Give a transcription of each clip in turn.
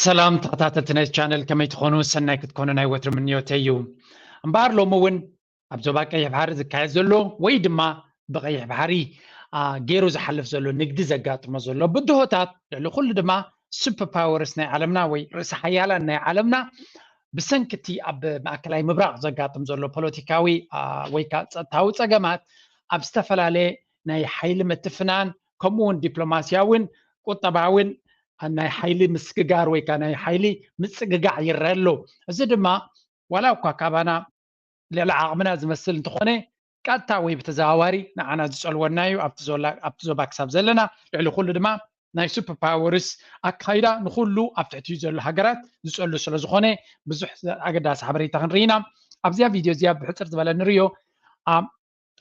ሰላም ተኸታተልቲ ናይ ቻነል፣ ከመይ ትኾኑ? ሰናይ ክትኮኑ ናይ ወትሪ ምንዮተይ እዩ። እምበኣር ሎሚ እውን ኣብ ዞባ ቀይሕ ባሕሪ ዝካየድ ዘሎ ወይ ድማ ብቀይሕ ባሕሪ ገይሩ ዝሓልፍ ዘሎ ንግዲ ዘጋጥሞ ዘሎ ብድሆታት፣ ልዕሊ ኩሉ ድማ ሱፐር ፓወርስ ናይ ዓለምና ወይ ርእሰ ሓያላን ናይ ዓለምና ብሰንኪ እቲ ኣብ ማእከላይ ምብራቕ ዘጋጥም ዘሎ ፖለቲካዊ ወይ ከዓ ጸጥታዊ ጸገማት ኣብ ዝተፈላለየ ናይ ሓይሊ ምትፍናን ከምኡ እውን ዲፕሎማስያውን ቁጠባውን ናይ ሓይሊ ምስግጋር ወይ ከዓ ናይ ሓይሊ ምጽግጋዕ ይረአ ኣሎ። እዚ ድማ ዋላ እኳ ካባና ልዕሊ ዓቕምና ዝመስል እንተኾነ ቀጥታ ወይ ብተዘዋዋሪ ንዓና ዝጸልወና እዩ። ኣብቲ ዞባ ክሳብ ዘለና ልዕሊ ኩሉ ድማ ናይ ሱፐር ፓወርስ ኣካይዳ ንኩሉ ኣብ ትሕቲኡ ዘሎ ሃገራት ዝጸሉ ስለ ዝኾነ ብዙሕ ኣገዳሲ ሓበሬታ ክንርኢ ኢና። ኣብዚኣ ቪድዮ እዚኣ ብሕጽር ዝበለ ንርእዮ።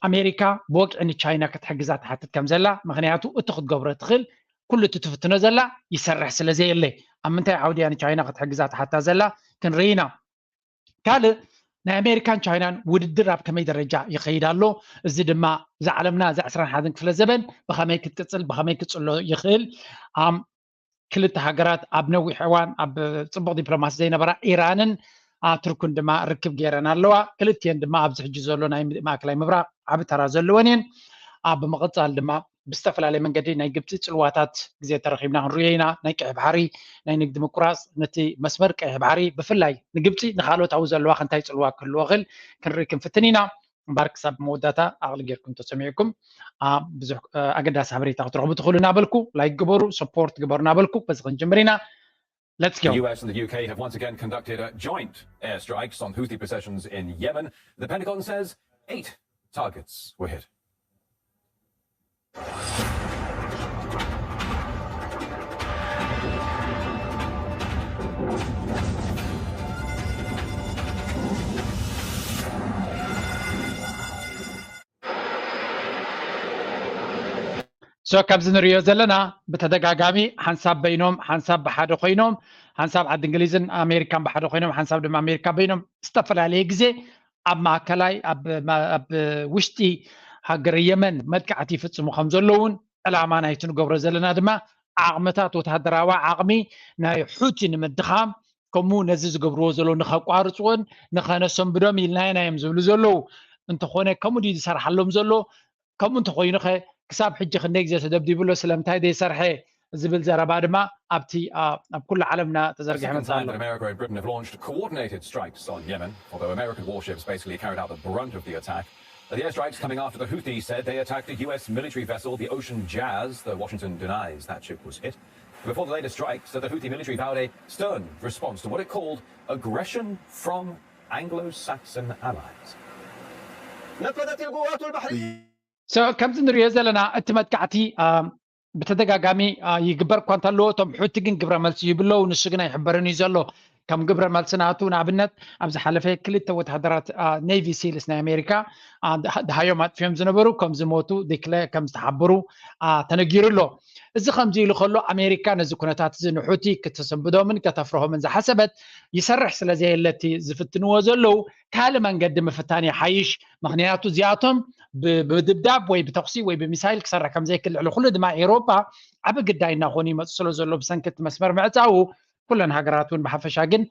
ኣሜሪካ ብወግዒ ንቻይና ክትሕግዛ ትሓትት ከም ዘላ፣ ምክንያቱ እቲ ክትገብሮ ትኽእል ኩሉ እቲ ትፍትኖ ዘላ ይሰርሕ ስለ ዘየለ፣ ኣብ ምንታይ ዓውዲ እያ ንቻይና ክትሕግዛ ትሓታ ዘላ ክንርኢ ኢና። ካልእ ናይ ኣሜሪካን ቻይናን ውድድር ኣብ ከመይ ደረጃ ይኸይድ ኣሎ? እዚ ድማ እዛ ዓለምና እዛ ዕስራን ሓደን ክፍለ ዘበን ብኸመይ ክትቅጽል ብኸመይ ክጽሎ ይኽእል? ክልተ ሃገራት ኣብ ነዊሕ እዋን ኣብ ጽቡቕ ዲፕሎማሲ ዘይነበራ ኢራንን ቱርክን ድማ ርክብ ገይረን ኣለዋ። ክልቲኤን ድማ ኣብዚ ሕጂ ዘሎ ናይ ማእከላይ ምብራቕ ዓቢ ተራ ዘለወን እየን። ኣብ ብምቕጻል ድማ ብዝተፈላለየ መንገዲ ናይ ግብፂ ፅልዋታት ግዜ ተረኺብና ክንሪኦ ኢና። ናይ ቀይሕ ባሕሪ ናይ ንግዲ ምቁራፅ፣ ነቲ መስመር ቀይሕ ባሕሪ ብፍላይ ንግብፂ ንካልኦት ኣብኡ ዘለዋ ከንታይ ፅልዋ ክህልዎ ክእል ክንርኢ ክንፍትን ኢና። እምበኣር ክሳብ መወዳእታ ኣቕሊ ጌርኩም ተሰሚዕኩም ብዙሕ ኣገዳሲ ሓበሬታ ክትረኽቡ ትኽእሉ እናበልኩ፣ ላይክ ግበሩ፣ ሰፖርት ግበሩ እናበልኩ በዚ ክንጅምር ኢና። Let's go. The U S and the U K have once again conducted joint airstrikes on Houthi positions in Yemen. The Pentagon says eight targets were hit. So ካብዚ ንሪኦ ዘለና ብተደጋጋሚ ሓንሳብ በይኖም ሓንሳብ ብሓደ ኮይኖም ሓንሳብ ዓዲ እንግሊዝን ኣሜሪካን ብሓደ ኮይኖም ሓንሳብ ድማ ኣሜሪካ በይኖም ዝተፈላለየ ግዜ ኣብ ማእከላይ ኣብ ውሽጢ ሃገር የመን መጥቃዕቲ ይፍፅሙ ከም ዘለውን ዕላማ ናይቲ ንገብሮ ዘለና ድማ ዓቕምታት ወታደራዊ ዓቕሚ ናይ ሑቲ ንምድኻም ከምኡ ነዚ ዝገብርዎ ዘለዉ ንኸቋርፅዎን ንኸነሰንብዶም ኢልና ኢና እዮም ዝብሉ ዘለዉ። እንተኾነ ከምኡ ድዩ ዝሰርሓሎም ዘሎ? ከምኡ እንተኾይኑ ኸ ክሳብ ሕጂ ክንደይ ግዜ ተደብዲቡ ኣሎ? ስለምንታይ ዘይሰርሐ ዝብል ዘረባ ድማ ኣብቲ ኣብ ኩሉ ዓለምና ተዘርጊሑ ይመጽእ ኣሎ። America and Britain have launched coordinated strikes on Yemen, although American warships basically carried out the brunt of the attack. The airstrikes coming after the Houthis said they attacked a U S military vessel, the Ocean Jazz, though Washington denies that ship was hit. Before the latest strikes, the Houthi military vowed a stern response to what it called aggression from Anglo-Saxon allies. نفذت القوات البحرية. So ከምዚ ንሪኦ ዘለና እቲ መጥቃዕቲ ብተደጋጋሚ ይግበር እኳ እንተለዎ እቶም ሑቲ ግን ግብረ መልሲ ይብለው። ንሱ ግን ኣይሕበርን እዩ ዘሎ። ከም ግብረ መልሲ ናቱ ንኣብነት ኣብ ዝሓለፈ ክልተ ወተሃደራት ኔቪ ሲልስ ናይ ኣሜሪካ ድሃዮም ኣጥፊኦም ዝነበሩ ከም ዝሞቱ ዲክለ ከም ዝተሓበሩ ተነጊሩ ኣሎ። እዚ ከምዚ ኢሉ ከሎ ኣሜሪካ ነዚ ኩነታት እዚ ንሑቲ ክተሰንብዶምን ከተፍርሆምን ዝሓሰበት ይሰርሕ ስለ ዘየለ እቲ ዝፍትንዎ ዘለዉ ካልእ መንገዲ ምፍታን ይሓይሽ። ምክንያቱ እዚኣቶም ብምድብዳብ ወይ ብተኩሲ ወይ ብሚሳይል ክሰርሕ ከም ዘይክእል ልዕሊ ኩሉ ድማ ኤውሮጳ ዓቢ ግዳይ እናኾኑ ይመፁ ስለ ዘሎ ብሰንኪ እቲ መስመር ምዕፃዉ ኩለን ሃገራት እውን ብሓፈሻ ግን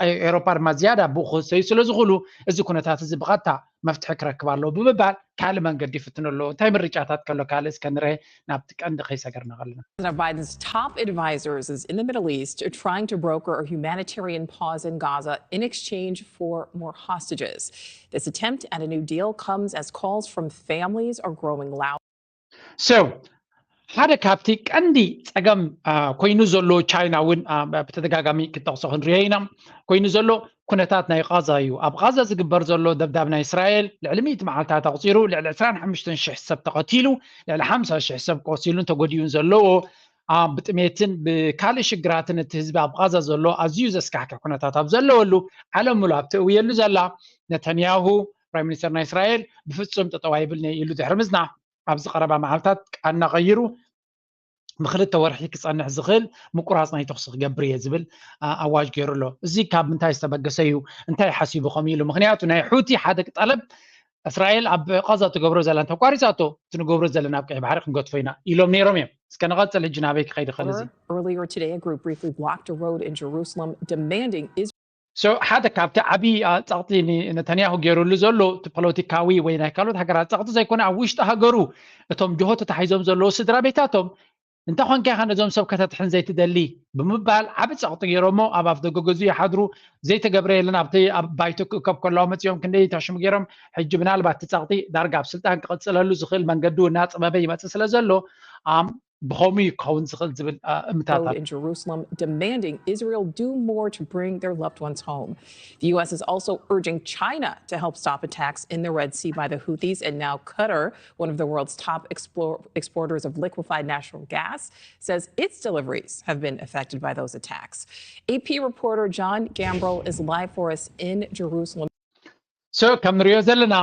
ኤውሮጳ ድማ ዝያዳ ብኡ ክህሰዩ ስለ ዝኽእሉ እዚ ኩነታት እዚ ብቐጥታ መፍትሒ ክረክብ ኣለዎ ብምባል ካልእ መንገዲ ይፍትኑ ኣለዎ። እንታይ ምርጫታት ከሎ ካልእ እስከ ንርአ ናብቲ ቀንዲ ከይሰገርና ከለና። One of Biden's top advisors is in the Middle East trying to broker a humanitarian pause in Gaza in exchange for more hostages. This attempt at a new deal comes as calls from families are growing loud. So ሓደ ካብቲ ቀንዲ ጸገም ኮይኑ ዘሎ ቻይና እውን ብተደጋጋሚ ክጠቕሶ ክንሪኦ ኢና። ኮይኑ ዘሎ ኩነታት ናይ ቃዛ እዩ። ኣብ ቃዛ ዝግበር ዘሎ ደብዳብ ናይ እስራኤል ልዕሊ ሚእቲ መዓልታት ኣቑጺሩ ልዕሊ ዕስራን ሓሙሽተን ሽሕ ሰብ ተቐቲሉ፣ ልዕሊ ሓምሳ ሽሕ ሰብ ቆሲሉን ተጎዲኡን ዘለዎ ብጥሜትን ብካልእ ሽግራትን እቲ ህዝቢ ኣብ ቃዛ ዘሎ ኣዝዩ ዘስካሕክሕ ኩነታት ኣብ ዘለወሉ ዓለም ሙሉ ኣብ ትእውየሉ ዘላ ነተንያሁ ፕራይም ሚኒስተር ናይ እስራኤል ብፍጹም ጠጠው ኣይብልን ኢሉ ድሕሪ ምጽናሕ ኣብዚ ቀረባ መዓልታት ቃና ቀይሩ ንክልተ ወርሒ ክጸንሕ ዝኽእል ምቁራጽ ናይ ተኹሲ ክገብር እየ ዝብል ኣዋጅ ገይሩ ኣሎ። እዚ ካብ ምንታይ ዝተበገሰ እዩ? እንታይ ሓሲቡ ከምኡ ኢሉ? ምክንያቱ ናይ ሑቲ ሓደ ጠለብ እስራኤል ኣብ ቃዛ ትገብሮ ዘላ እንተቋሪፃቶ፣ እቲ ንገብሮ ዘለና ኣብ ቀይሕ ባሕሪ ክንገድፎ ኢና ኢሎም ነይሮም እዮም። እስከ ንቐፅል፣ ሕጂ ናበይ ክኸይድ ይኽእል እዚ? Earlier today, a group briefly blocked a road in Jerusalem demanding Israel. So ሓደ ካብቲ ዓብዪ ጸቕጢ ነተንያሁ ገይሩሉ ዘሎ፣ እቲ ፖለቲካዊ ወይ ናይ ካልኦት ሃገራት ጸቕጢ ዘይኮነ፣ ኣብ ውሽጢ ሃገሩ እቶም ጅሆ ተታሒዞም ዘለዉ ስድራ ቤታቶም፣ እንተኾንካ ኢኻ ነዞም ሰብ ከተድሕን ዘይትደሊ ብምባል ዓቢ ጸቕጢ ገይሮሞ ኣብ ኣፍደገ ገዝኡ ይሓድሩ። ዘይተገብረ የለን። ኣብቲ ኣብ ባይቶ ክእከብ ከለዋ መጺኦም ክንደይ ታሽሙ ገይሮም። ሕጂ ምናልባት እቲ ጸቕጢ ዳርጋ ኣብ ስልጣን ክቕጽለሉ ዝኽእል መንገዲ እውን እናጸበበ ይመጽእ ስለ ዘሎ፣ ብኸምኡ እዩ ክኸውን ዝኽእል ዝብል እምታታት። In Jerusalem demanding Israel do more to bring their loved ones home. The U S is also urging China to help stop attacks in the Red Sea by the Houthis, and now Qatar, one of the world's top explore, exporters of liquefied natural gas, says its deliveries have been affected by those attacks. A P reporter John Gambrell is live for us in Jerusalem. So ከም ንሪኦ ዘለና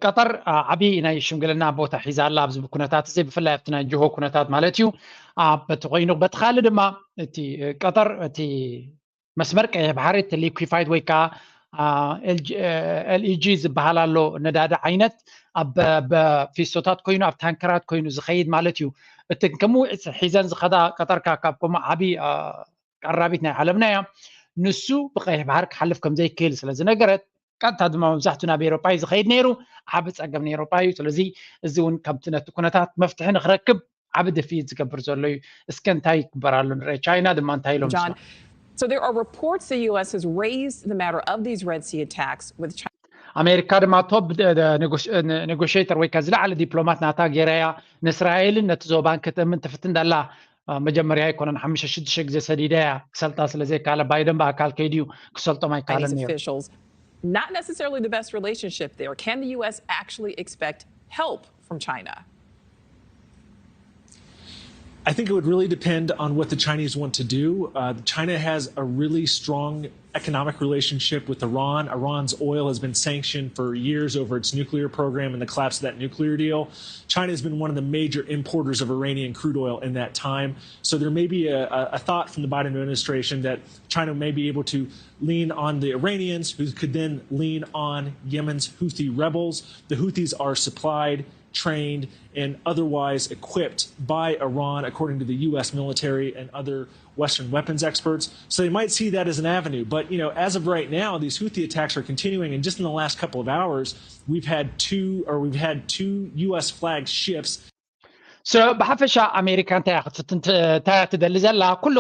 ቀጠር ዓብዪ ናይ ሽምግልና ቦታ ሒዛ ኣላ ኣብዚ ኩነታት እዚ፣ ብፍላይ ኣብቲ ናይ ጅሆ ኩነታት ማለት እዩ። በቲ ኮይኑ በቲ ካልእ ድማ እቲ ቀጠር እቲ መስመር ቀይሕ ባሕሪ እቲ ሊኩፋይድ ወይ ከዓ ኤልኢጂ ዝበሃል ኣሎ ነዳዲ ዓይነት ኣብ በፊስቶታት ኮይኑ ኣብ ታንከራት ኮይኑ ዝኸይድ ማለት እዩ። እቲ ከም ውዒት ሒዘን ዝኸዳ ቀጠርካ ካብ ከምኡ ዓብዪ ቀራቢት ናይ ዓለምና እያ። ንሱ ብቀይሕ ባሕሪ ክሓልፍ ከም ዘይክእል ስለ ዝነገረት ቀጥታ ድማ መብዛሕቱ ናብ ኤሮጳ እዩ ዝኸይድ ነይሩ። ዓቢ ጸገም ንኤሮጳ እዩ። ስለዚ እዚ እውን ከምቲ ነቲ ኩነታት መፍትሒ ንክረክብ ዓቢ ድፍኢት ዝገብር ዘሎ እዩ። እስከ እንታይ ይግበር ኣሎ ንርአ። ቻይና ድማ እንታይ ኢሎም? So there are reports the U S has raised the matter of these Red Sea attacks with China. ኣሜሪካ ድማ ቶፕ ኔጎሽተር ወይ ከ ዝለዓለ ዲፕሎማት ናታ ገይራያ ንእስራኤልን ነቲ ዞባን ክትእምን ትፍትን ደላ መጀመርያ ኣይኮነን። ሓሙሽተ ሽዱሽተ ግዜ ሰዲዳ እያ ክሰልጣ ስለ ዘይከኣለ ባይደን ብኣካል ከይድዩ ክሰልጦም ኣይከኣለን ነይሩ። Not necessarily the best relationship there. Can the U S actually expect help from China? I think it would really depend on what the Chinese want to do. Uh, China has a really strong economic relationship with Iran. Iran's oil has been sanctioned for years over its nuclear program and the collapse of that nuclear deal. China has been one of the major importers of Iranian crude oil in that time. So there may be a, a thought from the Biden administration that China may be able to lean on the Iranians, who could then lean on Yemen's Houthi rebels. The Houthis are supplied, trained, and otherwise equipped by Iran, according to the U S military and other Western weapons experts. So they might see that as an avenue. But, you know, as of right now, these Houthi attacks are continuing. And just in the last couple of hours, we've had two, or we've had two U S flagged ships. So ብሓፈሻ ኣሜሪካ እንታይ እያ ክትፍትን እንታይ እያ ትደሊ ዘላ? ኩሉ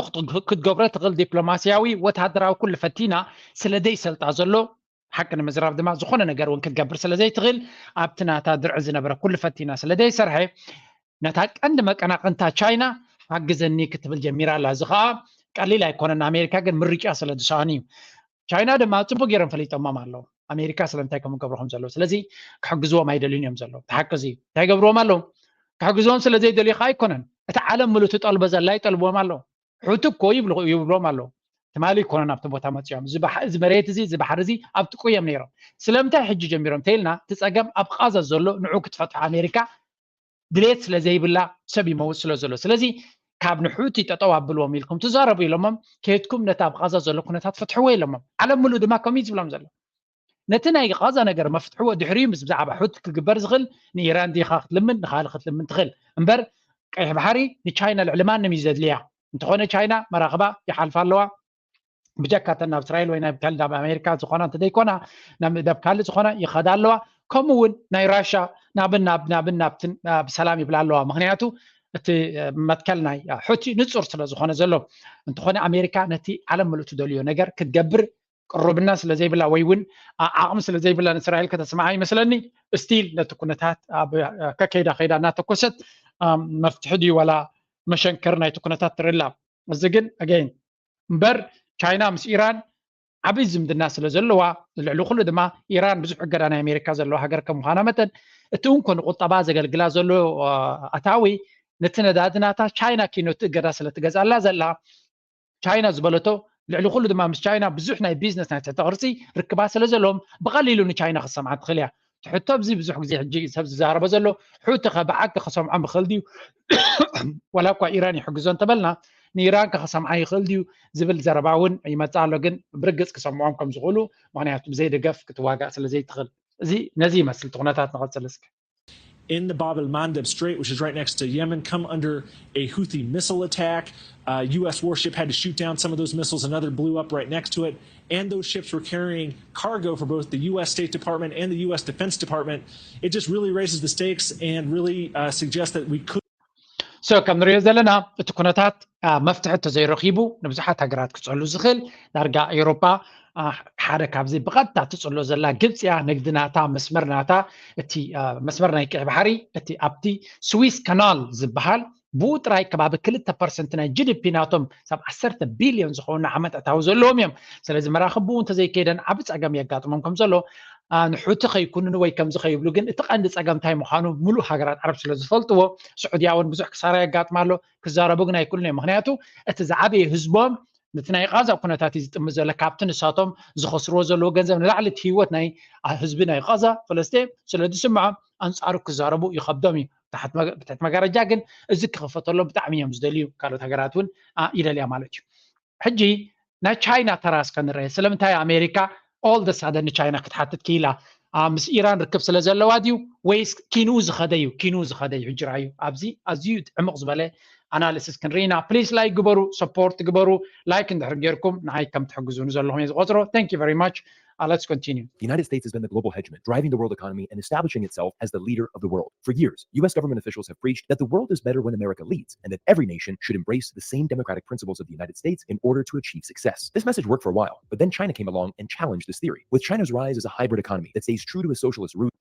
ክትገብሮ ትኽእል ዲፕሎማስያዊ ወተሃደራዊ ኩሉ ፈቲና ስለ ደይሰልጣ ዘሎ ሓቂ ንምዝራብ ድማ ዝኾነ ነገር እውን ክትገብር ስለ ዘይትኽእል ኣብቲ ናታ ድርዒ ዝነበረ ኩሉ ፈቲና ስለ ዘይሰርሐ ነታ ቀንዲ መቀናቐንታ ቻይና ሓግዘኒ ክትብል ጀሚራ ኣላ። እዚ ከዓ ቀሊል ኣይኮነን። ኣሜሪካ ግን ምርጫ ስለ ዝሰኣኑ እዩ። ቻይና ድማ ፅቡቅ ገይሮም ፈሊጦሞም ኣለዉ ኣሜሪካ ስለምንታይ ከም ገብሩ ከም ዘለዉ። ስለዚ ክሕግዝዎም ኣይደልዩን እዮም ዘለዉ። እቲ ሓቂ እዚ እንታይ ገብርዎም ኣለዉ? ክሕግዝዎም ስለ ዘይደልዩ ከዓ ኣይኮነን። እቲ ዓለም ምሉእ ትጠልቦ ዘላ ይጠልብዎም ኣለዉ። ሑቲ እኮ ይብሉ ይብልዎም ኣለዉ። ትማሊ ይኮነን ኣብቲ ቦታ መፅኦም። እዚ መሬት እዚ እዚ ባሕሪ እዚ ኣብ ጥቁ እዮም ነይሮም። ስለምንታይ ሕጂ ጀሚሮም ተይልና እቲ ፀገም ኣብ ቃዛ ዘሎ ንዑ ክትፈትሖ ኣሜሪካ ድሌት ስለ ዘይብላ ሰብ ይመውት ስለ ዘሎ። ስለዚ ካብ ንሑቲ ጠጠው ኣብልዎም ኢልኩም ትዛረቡ ኢሎሞም ከየድኩም ነቲ ኣብ ቃዛ ዘሎ ኩነታት ፍትሕዎ ኢሎሞም። ዓለም ምሉእ ድማ ከምኡ ዝብሎም ዘሎ። ነቲ ናይ ቃዛ ነገር መፍትሕዎ ድሕሪኡ ምስ ብዛዕባ ሑቲ ክግበር ዝኽእል ንኢራን ዲኻ ክትልምን ንኻልእ ክትልምን ትኽእል እምበር ቀይሕ ባሕሪ ንቻይና ልዕሊ ማንም እዩ ዘድልያ። እንተኾነ ቻይና መራኽባ ይሓልፋ ኣለዋ። ብጀካ እተን ናብ እስራኤል ወይ ናብ ካልእ ናብ ኣሜሪካ ዝኾና እንተዘይኮና ናብ መደብ ካልእ ዝኾና ይኸዳ ኣለዋ። ከምኡ እውን ናይ ራሻ ናብን ናብ ናብን ናብትን ብሰላም ይብላ ኣለዋ። ምክንያቱ እቲ መትከል ናይ ሑቲ ንፁር ስለ ዝኾነ ዘሎ። እንተኾነ ኣሜሪካ ነቲ ዓለም ምሉእ ትደልዮ ነገር ክትገብር ቅሩብና ስለ ዘይብላ ወይ እውን ዓቕሚ ስለ ዘይብላ ንእስራኤል ከተስምዓ ይመስለኒ። ስቲል ነቲ ኩነታት ከከይዳ ከይዳ እናተኮሰት መፍትሒ ድዩ ዋላ መሸንከር ናይቲ ኩነታት ትርላ። እዚ ግን ኣገይን እምበር ቻይና ምስ ኢራን ዓብይ ዝምድና ስለ ዘለዋ ልዕሊ ኩሉ ድማ ኢራን ብዙሕ እገዳ ናይ ኣሜሪካ ዘለዋ ሃገር ከም ምዃና መጠን እቲ እንኮ ንቁጠባ ዘገልግላ ዘሎ ኣታዊ ነቲ ነዳዲ ናታ ቻይና ኪኖ እቲ እገዳ ስለ ትገዝኣላ ዘላ ቻይና ዝበለቶ ልዕሊ ኩሉ ድማ ምስ ቻይና ብዙሕ ናይ ቢዝነስ ናይ ትሕተ ቅርፂ ርክባት ስለ ዘለዎም ብቐሊሉ ንቻይና ክሰምዓ ትኽእል እያ። ትሕቶ ኣብዚ ብዙሕ ግዜ ሕጂ ሰብ ዝዛረቦ ዘሎ ሑቲ ከ ብሓቂ ክሰምዖም ይኽእል ድዩ? ዋላ እኳ ኢራን ይሕግዞ እንተበልና ንኢራን ከ ክሰምዓ ይኽእል ድዩ ዝብል ዘረባ እውን ይመፅእ ኣሎ። ግን ብርግፅ ክሰምዖም ከም ዝኽእሉ ምክንያቱ ብዘይ ደገፍ ክትዋጋእ ስለ ዘይትኽእል። እዚ ነዚ ይመስል እቲ ኩነታት። ንቐጽል እስኪ። In the Bab el Mandeb Strait, which is right next to Yemen, come under a Houthi missile attack. Uh, U S warship had to shoot down some of those missiles. Another blew up right next to it. And those ships were carrying cargo for both the U S State Department and the U S Defense Department. It just really raises the stakes and really uh, suggests that we could. So ከም ንሪኦ ዘለና እቲ ኩነታት መፍትሒ ተዘይረኺቡ ንብዙሓት ሃገራት ክፀሉ ዝኽእል ዳርጋ ኤውሮጳ ሓደ ካብዚ ብቐጥታ ትፅሎ ዘላ ግብፂ እያ። ንግዲ ናታ መስመር ናታ እቲ መስመር ናይ ቀይ ባሕሪ እቲ ኣብቲ ስዊስ ካናል ዝበሃል ብኡ ጥራይ ከባቢ ክልተ ፐርሰንት ናይ ጂ ዲ ፒ ናቶም ሳብ ዓሰርተ ቢልዮን ዝኸውን ዓመት ኣታዊ ዘለዎም እዮም። ስለዚ መራኽብ ብኡ እንተዘይከይደን ዓቢ ጸገም የጋጥሞም ከም ዘሎ ንሑቲ ከይኩንኑ ወይ ከምዚ ከይብሉ ግን እቲ ቀንዲ ጸገም እንታይ ምዃኑ ሙሉእ ሃገራት ዓረብ ስለ ዝፈልጥዎ ስዑድያ እውን ብዙሕ ክሳራ የጋጥማ ኣሎ። ክዛረቡ ግን ኣይክእሉን እዮም። ምክንያቱ እቲ ዝዓበየ ህዝቦም ነቲ ናይ ቃዛ ኩነታት እዩ ዝጥምት ዘሎ። ካብቲ ንሳቶም ዝኸስርዎ ዘለዎ ገንዘብ ንላዕሊ እቲ ህይወት ናይ ህዝቢ ናይ ቃዛ ፈለስጢን ስለ ዝስምዖም ኣንጻሩ ክዛረቡ ይኸብዶም እዩ። ብትሕቲ መጋረጃ ግን እዚ ክኽፈተሎም ብጣዕሚ እዮም ዝደልዩ። ካልኦት ሃገራት እውን ይደልያ ማለት እዩ። ሕጂ ናይ ቻይና ተራ እስከ ንረአ። ስለምንታይ ኣሜሪካ all the sudden ንቻይና ክትሓትት ክኢላ? ምስ ኢራን ርክብ ስለ ዘለዋ ድዩ ወይስ ኪንኡ ዝኸደ እዩ? ኪንኡ ዝኸደ እዩ። ሕጂ ርኣዩ ኣብዚ ኣዝዩ ዕምቕ ዝበለ ኣናሊሲስ ክንርኢ ኢና። ፕሊስ ላይክ ግበሩ፣ ሰፖርት ግበሩ። ላይክ እንድሕር ጌርኩም ንዓይ ከም ትሕግዙኒ ዘለኹም እየ ዝቆፅሮ። Thank you very much. Uh, let's continue. The United States has been the global hegemon, driving the world economy and establishing itself as the leader of the world. For years, U S government officials have preached that the world is better when America leads and that every nation should embrace the same democratic principles of the United States in order to achieve success. This message worked for a while, but then China came along and challenged this theory, with China's rise as a hybrid economy that stays true to its socialist roots.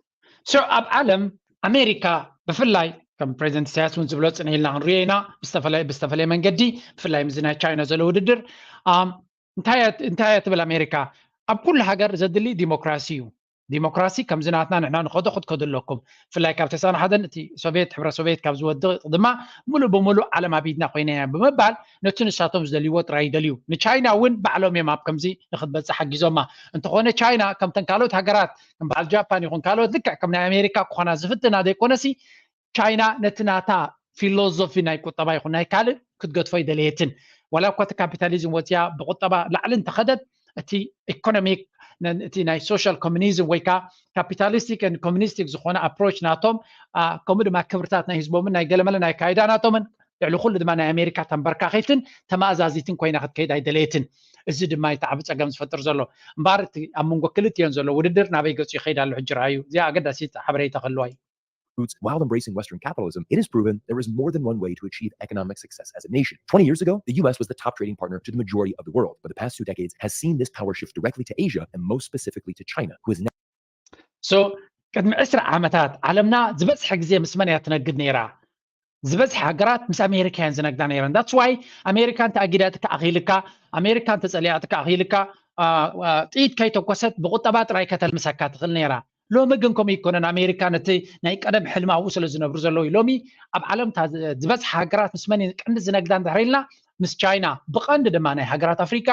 So ኣብ ዓለም ኣሜሪካ ብፍላይ ከም ፕሬዚደንት ኢሳያስ እውን ዝብሎ ፅንሕ ኢልና ክንሪኦ ኢና። ብዝተፈለየ መንገዲ ብፍላይ ምስዚ ናይ ቻይና ዘሎ ውድድር እንታይ እያ ትብል ኣሜሪካ? ኣብ ኩሉ ሃገር ዘድሊ ዲሞክራሲ እዩ። ዲሞክራሲ ከምዚ ናትና ንሕና ንኸዶ ክትከዱ ኣለኩም። ብፍላይ ካብ ተስዓን ሓደን እቲ ሶቪየት፣ ሕብረ ሶቪየት ካብ ዝወድቕ ድማ ሙሉእ ብሙሉእ ዓለም ኣብ ኢድና ኮይና እያ ብምባል ነቲ ንሳቶም ዝደልይዎ ጥራይ ይደልዩ። ንቻይና እውን ባዕሎም እዮም ኣብ ከምዚ ንክትበፅሕ ሓጊዞማ። እንተኾነ ቻይና ከምተን ካልኦት ሃገራት ከም በዓል ጃፓን ይኹን ካልኦት ልክዕ ከም ናይ ኣሜሪካ ክኾና ዝፍትና ዘይኮነሲ ቻይና ነቲ ናታ ፊሎዞፊ ናይ ቁጠባ ይኹን ናይ ካልእ ክትገድፎ ኣይደለየትን። ዋላ እኳ እቲ ካፒታሊዝም ወፅያ ብቁጠባ ላዕሊ እንተኸደት እቲ ኢኮኖሚክ እቲ ናይ ሶሻል ኮሚኒዝም ወይ ከዓ ካፒታሊስቲክ ን ኮሚኒስቲክ ዝኾነ ኣፕሮች ናቶም ከምኡ ድማ ክብርታት ናይ ህዝቦምን ናይ ገለመለ ናይ ካይዳ ናቶምን ልዕሊ ኩሉ ድማ ናይ ኣሜሪካ ተንበርካኺትን ተማእዛዚትን ኮይና ክትከይድ ኣይደለየትን። እዚ ድማ እቲ ዓቢ ጸገም ዝፈጥር ዘሎ እምበኣር እቲ ኣብ መንጎ ክልቲኦን ዘሎ ውድድር ናበይ ገጹ ይኸይድ ኣሎ ሕጂ ረኣዩ። እዚኣ ኣገዳሲት ሓበሬታ ክህልዋ እዩ። While embracing Western capitalism, it is proven there is more than one way to achieve economic success as a nation. Twenty years ago, the U S was the top trading partner to the majority of the world, but the past two decades has seen this power shift directly to Asia and most specifically to China, who is now So ቅድሚ ዕስራ ዓመታት ዓለምና ዝበዝሐ ግዜ ምስ መን እያ ትነግድ ነይራ? ዝበዝሐ ሃገራት ምስ ኣሜሪካ እየን ዝነግዳ ነይረን። That's why ኣሜሪካ እንተኣጊዳትካ ኣኺልካ፣ ኣሜሪካ እንተጸሊኣትካ ኣኺልካ፣ ጥይት ከይተኮሰት ብቁጠባ ጥራይ ከተልምሰካ ትኽእል ነይራ። ሎሚ ግን ከምኡ ይኮነን። ኣሜሪካ ነቲ ናይ ቀደም ሕልሚ ኣብኡ ስለ ዝነብሩ ዘለዉ እዩ። ሎሚ ኣብ ዓለም ዝበዝሓ ሃገራት ምስ መን ቀንዲ ዝነግዳ እንድሕር ኢልና ምስ ቻይና፣ ብቐንዲ ድማ ናይ ሃገራት ኣፍሪካ፣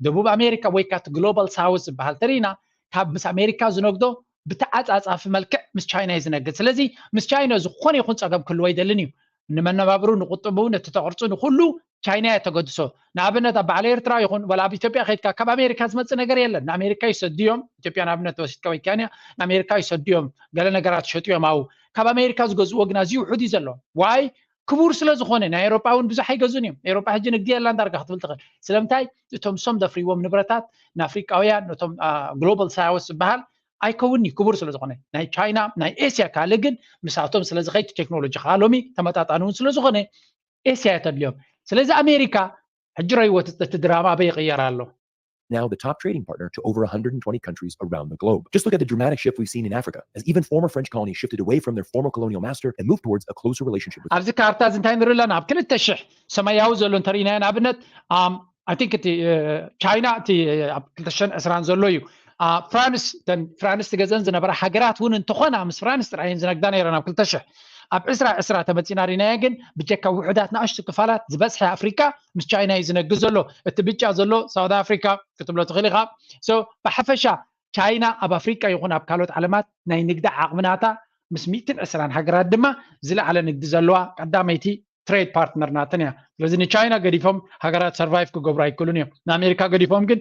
ደቡብ ኣሜሪካ ወይ ካቲ ግሎባል ሳውት ዝበሃል ተሪና ካብ ምስ ኣሜሪካ ዝነግዶ ብተዓፃፃፊ መልክዕ ምስ ቻይና እዩ ዝነግድ። ስለዚ ምስ ቻይና ዝኾነ ይኹን ፀገም ክህልዎ ኣይደልን እዩ። ንመነባብሩ፣ ንቁጥቡ፣ ነቲ ተቕርፁ፣ ንኩሉ ቻይና እያ ተገድሶ። ንኣብነት ኣብ በዓል ኤርትራ ይኹን ወላ ኣብ ኢትዮጵያ ከይድካ ካብ ኣሜሪካ ዝመፅእ ነገር የለን። ንኣሜሪካ ይሰድዮም። ኢትዮጵያ ንኣብነት ወሲድካ ወይ ኬንያ ንኣሜሪካ ይሰድዮም፣ ገለ ነገራት ይሸጥዮም። ኣብኡ ካብ ኣሜሪካ ዝገዝእዎ ግን ኣዝዩ ውሑድ እዩ ዘሎ። ዋይ ክቡር ስለ ዝኾነ። ናይ ኤሮጳ እውን ብዙሕ ኣይገዝኡን እዮም። ኤሮጳ ሕጂ ንግዲ የላን ዳርጋ ክትብል ትኽእል። ስለምንታይ? እቶም ሶም ዘፍርይዎም ንብረታት ንኣፍሪቃውያን ነቶም ግሎባል ሳውስ ዝበሃል ኣይከውን እዩ ክቡር ስለ ዝኾነ። ናይ ቻይና ናይ ኤስያ ካልእ ግን ምሳቶም ስለ ዝኸይድ ቴክኖሎጂ ከዓ ሎሚ ተመጣጣኒ እውን ስለ ዝኾነ ኤስያ እያ ተድልዮም። ስለዚ ኣሜሪካ ሕጂ ረይዎ እቲ ድራማ ኣበይ ይቕየር ኣሎ። Now the top trading partner to over one hundred twenty countries around the globe. Just look at the dramatic shift we've seen in Africa, as even former French colonies shifted away from their former colonial master and moved towards a closer relationship with ኣብዚ ካርታ እዚ እንታይ ንርኢ ኣለና? ኣብ ክልተ ሽሕ ሰማያዊ ዘሎ እንተርኢናዮ ንኣብነት I think እቲ ቻይና እቲ ኣብ ክልተ ሽሕን ዕስራን ዘሎ እዩ። ፍራንስ ፍራንስ ትገዘን ዝነበራ ሃገራት እውን እንተኾና ምስ ፍራንስ ጥራይ እየን ዝነግዳ ነይረን ኣብ ክልተ ሽሕ። ኣብ ዕስራ ዕስራ ተመፂና ሪናዮ ግን ብጀካ ውሑዳት ንኣሽቱ ክፋላት ዝበዝሐ ኣፍሪካ ምስ ቻይና እዩ ዝነግድ ዘሎ። እቲ ብጫ ዘሎ ሳውት ኣፍሪካ ክትብሎ ትኽእል ኢኻ። ብሓፈሻ ቻይና ኣብ ኣፍሪቃ ይኹን ኣብ ካልኦት ዓለማት ናይ ንግዲ ዓቕሚ ናታ ምስ ሚእትን ዕስራን ሃገራት ድማ ዝለዓለ ንግዲ ዘለዋ ቀዳመይቲ ትሬድ ፓርትነር ናተን እያ። ስለዚ ንቻይና ገዲፎም ሃገራት ሰርቫይቭ ክገብሩ ኣይክእሉን እዮም። ንኣሜሪካ ገዲፎም ግን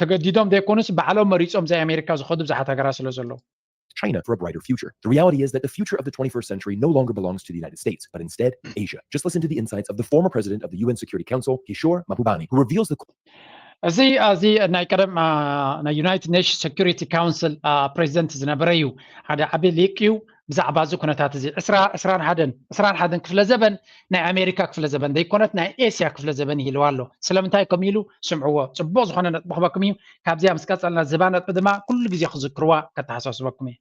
ተገዲዶም ዘይኮኑስ ባዕሎም መሪፆም ዘይ ኣሜሪካ ዝኸዱ ብዙሓት ሃገራት ስለ ዘለዉ። China for a brighter future. The reality is that the future of the twenty-first century no longer belongs to the United States, but instead Asia. Just listen to the insights of the former president of the U N Security Council, Kishore Mahbubani, who reveals the እዚ እዚ ናይ ቀደም ናይ United Nations Security Council ፕሬዚደንት ዝነበረ እዩ። ሓደ ዓቢ ሊቅ እዩ። ብዛዕባ እዚ ኩነታት እዚ ዕስራን ሓደን ክፍለ ዘበን ናይ ኣሜሪካ ክፍለ ዘበን ዘይኮነት ናይ ኤስያ ክፍለ ዘበን ይህልዋ ኣሎ። ስለምንታይ ከም ኢሉ ስምዕዎ። ጽቡቕ ዝኾነ ነጥቢ ክበኩም እዩ። ካብዚኣ ምስ ቀጸልና ዝባ ነጥቢ ድማ ኩሉ ግዜ ክዝክርዋ ከተሓሳስበኩም እየ።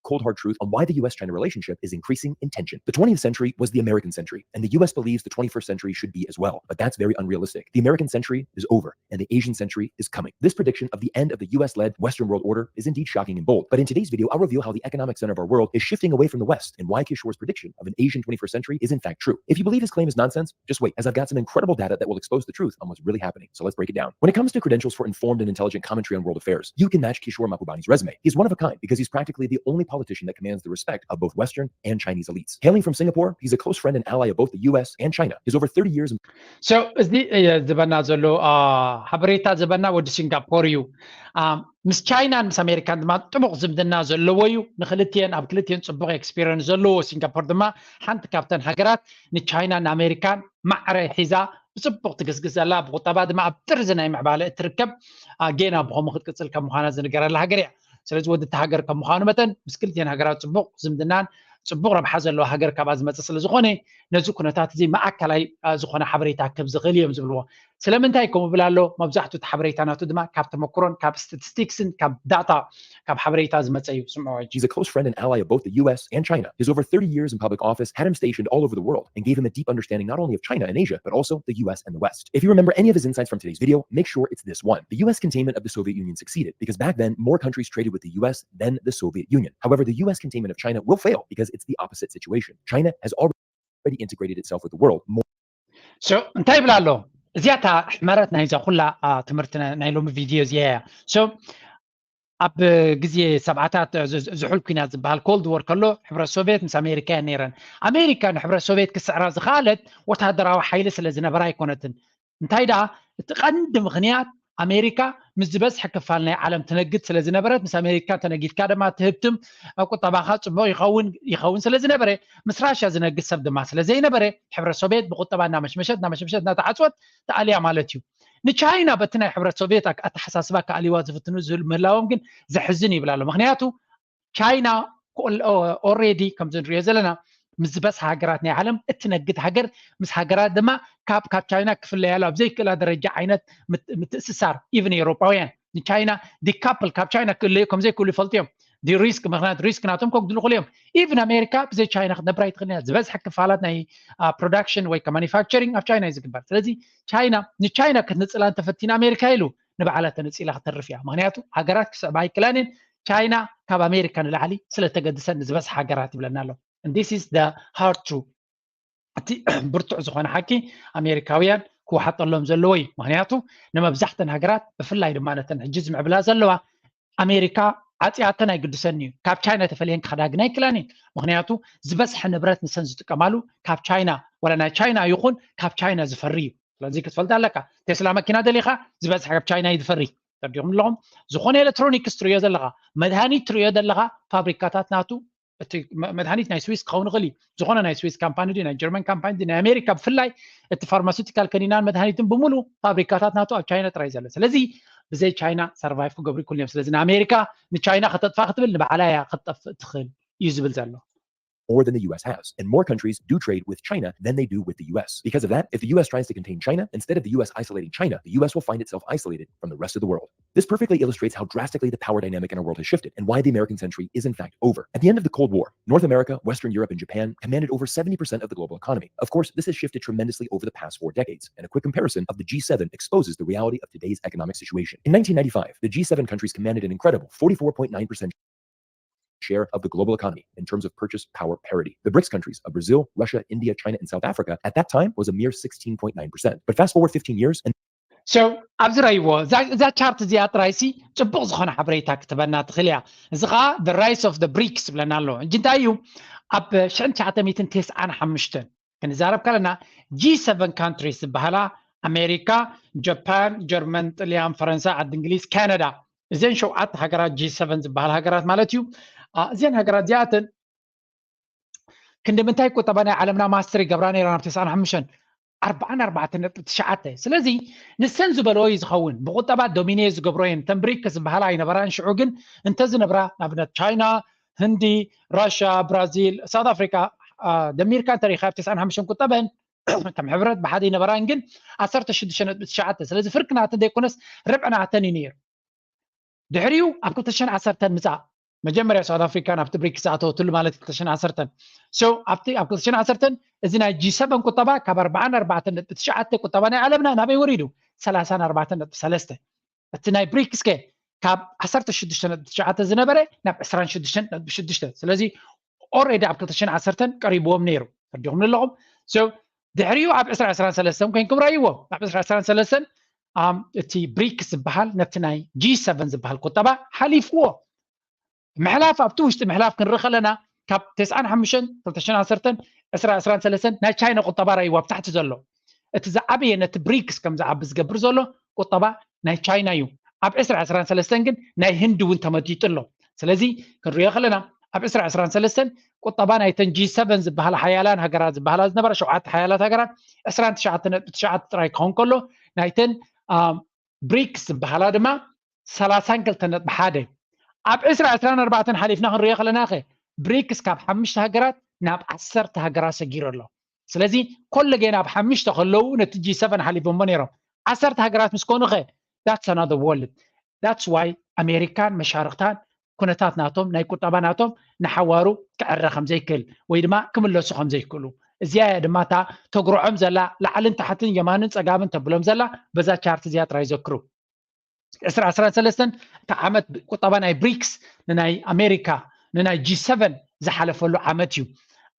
Cold hard truth on why the U S China relationship is increasing in tension. The twentieth century was the American century, and the U S believes the twenty-first century should be as well. But that's very unrealistic. The American century is over, and the Asian century is coming. This prediction of the end of the U S led Western world order is indeed shocking and bold. But in today's video, I'll reveal how the economic center of our world is shifting away from the West and why Kishore's prediction of an Asian twenty-first century is in fact true. If you believe his claim is nonsense, just wait, as I've got some incredible data that will expose the truth on what's really happening. So let's break it down. When it comes to credentials for informed and intelligent commentary on world affairs, you can match Kishore Mahbubani's resume. He's one of a kind because he's practically the only politician that commands the respect of both Western and Chinese elites. Hailing from Singapore, he's a close friend and ally of both the U S and China. His over thirty years in So እዚ ዝበና ዘሎ ሓበሬታ ዝበና ወዲ ሲንጋፖር እዩ። ምስ ቻይናን ምስ ኣሜሪካን ድማ ጥቡቕ ዝምድና ዘለዎ እዩ። ንክልቲኤን ኣብ ክልቲኤን ጽቡቕ ኤክስፒሪየንስ ዘለዎ። ሲንጋፖር ድማ ሓንቲ ካብተን ሃገራት ንቻይናን ንኣሜሪካን ማዕረ ሒዛ ብጽቡቕ ትግስግስ ዘላ፣ ብቁጠባ ድማ ኣብ ጥርዚ ናይ ምዕባለ እትርከብ፣ ጌና ብኸምኡ ክትቅጽል ከም ምዃና ዝንገረላ ሃገር እያ። ስለዚ ወዲ እቲ ሃገር ከም ምዃኑ መጠን ምስ ክልቲኤን ሃገራት ጽቡቕ ዝምድናን ጽቡቕ ረብሓ ዘለዎ ሃገር ካብኣ ዝመጽእ ስለ ዝኾነ ነዚ ኩነታት እዚ ማእከላይ ዝኾነ ሓበሬታ ክህብ ዝኽእል እዮም ዝብልዎ። ስለምንታይ ከምኡ ብል ኣሎ? መብዛሕትኡ እቲ ሓበሬታ ናቱ ድማ ካብ ተመክሮን ካብ ስታቲስቲክስን ካብ ዳታ ካብ ሓበሬታ ዝመጸ እዩ። ስምዕዎ ሕጂ። He's a close friend and ally of both the U S and China. His over thirty years in public office had him stationed all over the world and gave him a deep understanding not only of China and Asia, but also the U S and the West. If you remember any of his insights from today's video, make sure it's this one. The U S containment of the Soviet Union succeeded because back then more countries traded with the U S than the Soviet Union. However, the U S containment of China will fail because it's the opposite situation. China has already integrated itself with the world more So እንታይ ይብል ኣሎ? እዚኣ እታ ሕመረት ናይዛ ኩላ ትምህርቲ ናይ ሎሚ ቪድዮ እዚኣ እያ። So ኣብ ግዜ ሰብዓታት ዝሑል ኩናት ዝበሃል ኮልድ ዎር ከሎ ሕብረት ሶቪየት ምስ ኣሜሪካ እየን ነይረን። ኣሜሪካ ንሕብረት ሶቪየት ክስዕራ ዝኸኣለት ወታደራዊ ሓይሊ ስለ ዝነበራ ኣይኮነትን። እንታይ ደኣ እቲ ቀንዲ ምኽንያት ኣሜሪካ ምስ ዝበዝሐ ክፋል ናይ ዓለም ትነግድ ስለ ዝነበረት ምስ ኣሜሪካ ተነጊድካ ድማ ትህብትም ቁጠባኻ ጽቡቕ ይኸውን ይኸውን ስለ ዝነበረ ምስ ራሽያ ዝነግድ ሰብ ድማ ስለ ዘይነበረ ሕብረት ሶቪየት ብቁጠባ እናመሽመሸት እናመሽመሸት እናተዓጽወት ተኣልያ ማለት እዩ። ንቻይና በቲ ናይ ሕብረት ሶቪየት ኣተሓሳስባ ክኣልይዋ ዝፍትኑ ዝህል ምህላዎም ግን ዘሕዝን ይብል ኣሎ። ምክንያቱ ቻይና ኦሬዲ ከምዚ ንሪኦ ዘለና ምስ ዝበዝሓ ሃገራት ናይ ዓለም እትነግድ ሃገር ምስ ሃገራት ድማ ካብ ካብ ቻይና ክፍለያሉ ኣብ ዘይክእላ ደረጃ ዓይነት ምትእስሳር ኢቭን ኤውሮጳውያን ንቻይና ዲካፕል ካብ ቻይና ክእለዩ ከም ዘይክእሉ ይፈልጡ እዮም። ሪስክ ምክንያት ሪስክ ናቶም ከጉድሉ ክእሉ እዮም። ኢቭን ኣሜሪካ ብዘይ ቻይና ክትነብር ኣይትኽእልን እያ። ዝበዝሐ ክፋላት ናይ ፕሮዳክሽን ወይ ማኒፋክቸሪንግ ኣብ ቻይና እዩ ዝግበር። ስለዚ ቻይና ንቻይና ክትንፅላ እንተፈቲና ኣሜሪካ ኢሉ ንባዕላ ተነፂላ ክተርፍ እያ። ምክንያቱ ሃገራት ክስዕባ ኣይክእላን እየን። ቻይና ካብ ኣሜሪካ ንላዕሊ ስለተገድሰን ንዝበዝሐ ሃገራት ይብለና ኣሎ። This is the hard truth። እቲ ብርቱዕ ዝኾነ ሓቂ ኣሜሪካውያን ክወሓጠሎም ዘለዎ እዩ። ምክንያቱ ንመብዛሕተን ሃገራት ብፍላይ ድማ ነተን ሕጂ ዝምዕብላ ዘለዋ ኣሜሪካ ዓፅያተን ኣይግድሰን እዩ። ካብ ቻይና ተፈለየን ክኸዳ ግን ኣይክእላን እየን። ምክንያቱ ዝበዝሐ ንብረት ንሰን ዝጥቀማሉ ካብ ቻይና ወላ ናይ ቻይና ይኹን ካብ ቻይና ዝፈሪ እዩ። ስለዚ ክትፈልጥ ኣለካ። ቴስላ መኪና ደሊኻ ዝበዝሐ ካብ ቻይና እዩ ዝፈሪ። ተረዲኹም ኣለኹም? ዝኾነ ኤሌክትሮኒክስ ትርእዮ ዘለኻ፣ መድሃኒት ትርእዮ ዘለኻ ፋብሪካታት ናቱ እቲ መድሃኒት ናይ ስዊስ ክኸውን ይኽእል እዩ። ዝኾነ ናይ ስዊስ ካምፓኒ ድዩ ናይ ጀርመን ካምፓኒ ድዩ ናይ ኣሜሪካ ብፍላይ እቲ ፋርማሲውቲካል ከኒናን መድሃኒትን ብምሉ ፋብሪካታት ናቱ ኣብ ቻይና ጥራይ ዘሎ። ስለዚ ብዘይ ቻይና ሰርቫይቭ ክገብሩ ይክእሉ እዮም። ስለዚ ንኣሜሪካ ንቻይና ከተጥፋ ክትብል ንባዕላ እያ ክትጠፍእ ትኽእል እዩ ዝብል ዘሎ። more than the U S has. And more countries do trade with China than they do with the U S. Because of that, if the U S tries to contain China, instead of the U S isolating China, the U S will find itself isolated from the rest of the world. This perfectly illustrates how drastically the power dynamic in our world has shifted and why the American century is in fact over. At the end of the Cold War, North America, Western Europe, and Japan commanded over seventy percent of the global economy. Of course, this has shifted tremendously over the past four decades, and a quick comparison of the G seven exposes the reality of today's economic situation. In nineteen ninety-five, the G seven countries commanded an incredible forty-four point nine percent share of the global economy in terms of purchase power parity. The brics countries of Brazil, Russia, India, China, and South Africa at that time was a mere sixteen point nine percent. But fast forward fifteen years and So ኣብዚ ረይዎ እዛ ቻርት እዚኣ ጥራይሲ ጽቡቕ ዝኾነ ሓበሬታ ክትበና ትኽእል እያ። እዚ ከዓ the rise of the brics ይብለና ኣሎ። እንጂ እንታይ እዩ ኣብ ሽሕን ትሽዓተ ሚእትን ተስዓን ሓሙሽተን ክንዛረብ ከለና ጂ ሰቨን ካንትሪስ ዝበሃላ ኣሜሪካ፣ ጃፓን፣ ጀርመን፣ ጥልያን፣ ፈረንሳ፣ ዓዲ እንግሊዝ፣ ካናዳ እዘን ሸውዓተ ሃገራት ጂ ሰቨን ዝበሃል ሃገራት ማለት እዩ። እዚን ሃገራት እዚኣተን ክንዲ ምንታይ ቁጠባ ናይ ዓለምና ማስተር ይገብራ ነይራ ናብ ተስዓን ሓሙሽተን ኣርባዓን ኣርባዕተን ነጥቢ ትሽዓተ። ስለዚ ንሰን ዝበለዎ እዩ ዝኸውን። ብቁጠባ ዶሚኔ ዝገብሮ እየን። ተን ብሪክስ ዝበሃላ ኣይነበራን ሽዑ፣ ግን እንተዝነብራ ንኣብነት ቻይና፣ ህንዲ፣ ራሽያ፣ ብራዚል፣ ሳውት ኣፍሪካ ደሚርካ እንተሪኢኻ ኣብ ተስዓን ሓሙሽተን ቁጠበን ከም ሕብረት ብሓደ ይነበራን ግን ዓሰርተ ሽዱሽተ ነጥቢ ትሽዓተ። ስለዚ ፍርቂ ናተን ዘይኮነስ ርብዒ ናተን እዩ ነይሩ። ድሕሪኡ ኣብ ክልተ ሽሕን ዓሰርተን ምፃእ መጀመርያ ሳውት ኣፍሪካ ናብቲ ብሪክስ ኣተወትሉ ማለት ክልተ ሽሕን ዓሰርተን። So ኣብቲ ኣብ ክልተ ሽሕን ዓሰርተን እዚ ናይ ጂ ሰቨን ቁጠባ ካብ ኣርባዓን ኣርባዕተን ነጥቢ ትሽዓተ ቁጠባ ናይ ዓለምና ናበይ ወሪዱ? ሰላሳን ኣርባዕተን ነጥቢ ሰለስተ። እቲ ናይ ብሪክስ ከ ካብ ዓሰርተ ሽዱሽተ ነጥቢ ትሽዓተ ዝነበረ ናብ ዕስራን ሽዱሽተን ነጥቢ ሽዱሽተ። ስለዚ ኦሬዲ ኣብ ክልተ ሽሕን ዓሰርተን ቀሪብዎም ነይሩ። ፈርዲኹም ኣለኹም። So ድሕሪኡ ኣብ ዕስራ ዕስራን ሰለስተን ኮይንኩም ረእይዎ። ኣብ ዕስራ ዕስራን ሰለስተን እቲ ብሪክስ ዝበሃል ነቲ ናይ ጂ ሰቨን ዝበሃል ቁጠባ ሓሊፍዎ። ምሕላፍ ኣብቲ ውሽጢ ምሕላፍ ክንርኢ ከለና ካብ ተስዓን ሓሙሽተን ክልተ ሽሕን ዓሰርተን ዕስራ ዕስራን ሰለስተን ናይ ቻይና ቁጠባ ረእይዎ ኣብ ታሕቲ ዘሎ። እቲ ዝዓበየ ነቲ ብሪክስ ከም ዝዓቢ ዝገብር ዘሎ ቁጠባ ናይ ቻይና እዩ። ኣብ ዕስራ ዕስራን ሰለስተን ግን ናይ ህንዲ እውን ተመጢጡ ኣሎ። ስለዚ ክንሪኦ ከለና ኣብ ዕስራ ዕስራን ሰለስተን ቁጠባ ናይተን ጂ ሰቨን ዝበሃላ ሓያላን ሃገራት ዝበሃላ ዝነበራ ሸውዓተ ሓያላት ሃገራት ዕስራን ትሽዓተ ነጥቢ ትሽዓተ ጥራይ ክኸውን ከሎ ናይተን ብሪክስ ዝበሃላ ድማ ሰላሳን ክልተን ነጥቢ ሓደ። ኣብ ዕስራ ዕስራን ኣርባዕተን ሓሊፍና ክንሪኦ ከለና ከ ብሪክስ ካብ ሓሙሽተ ሃገራት ናብ ዓሰርተ ሃገራት ሰጊሩ ኣሎ። ስለዚ ኮለጌና ኣብ ሓሙሽተ ከለዉ ነቲ ጂ ሰቨን ሓሊፎሞ ነይሮም። ዓሰርተ ሃገራት ምስ ኮኑ ከ that's another world። That's why ኣሜሪካን መሻርክታን ኩነታት ናቶም ናይ ቁጠባ ናቶም ንሓዋሩ ክዕረ ከም ዘይክእል ወይ ድማ ክምለሱ ከም ዘይክእሉ እዚኣ እያ ድማ እታ ተጉርዖም ዘላ ላዕልን ታሕትን የማንን ፀጋምን ተብሎም ዘላ በዛ ቻርት እዚኣ ጥራይ ዘክሩ። ዕስራ ዕስራን ሰለስተን እቲ ዓመት ቁጠባ ናይ ብሪክስ ንናይ ኣሜሪካ ንናይ ጂ ሰቨን ዝሓለፈሉ ዓመት እዩ።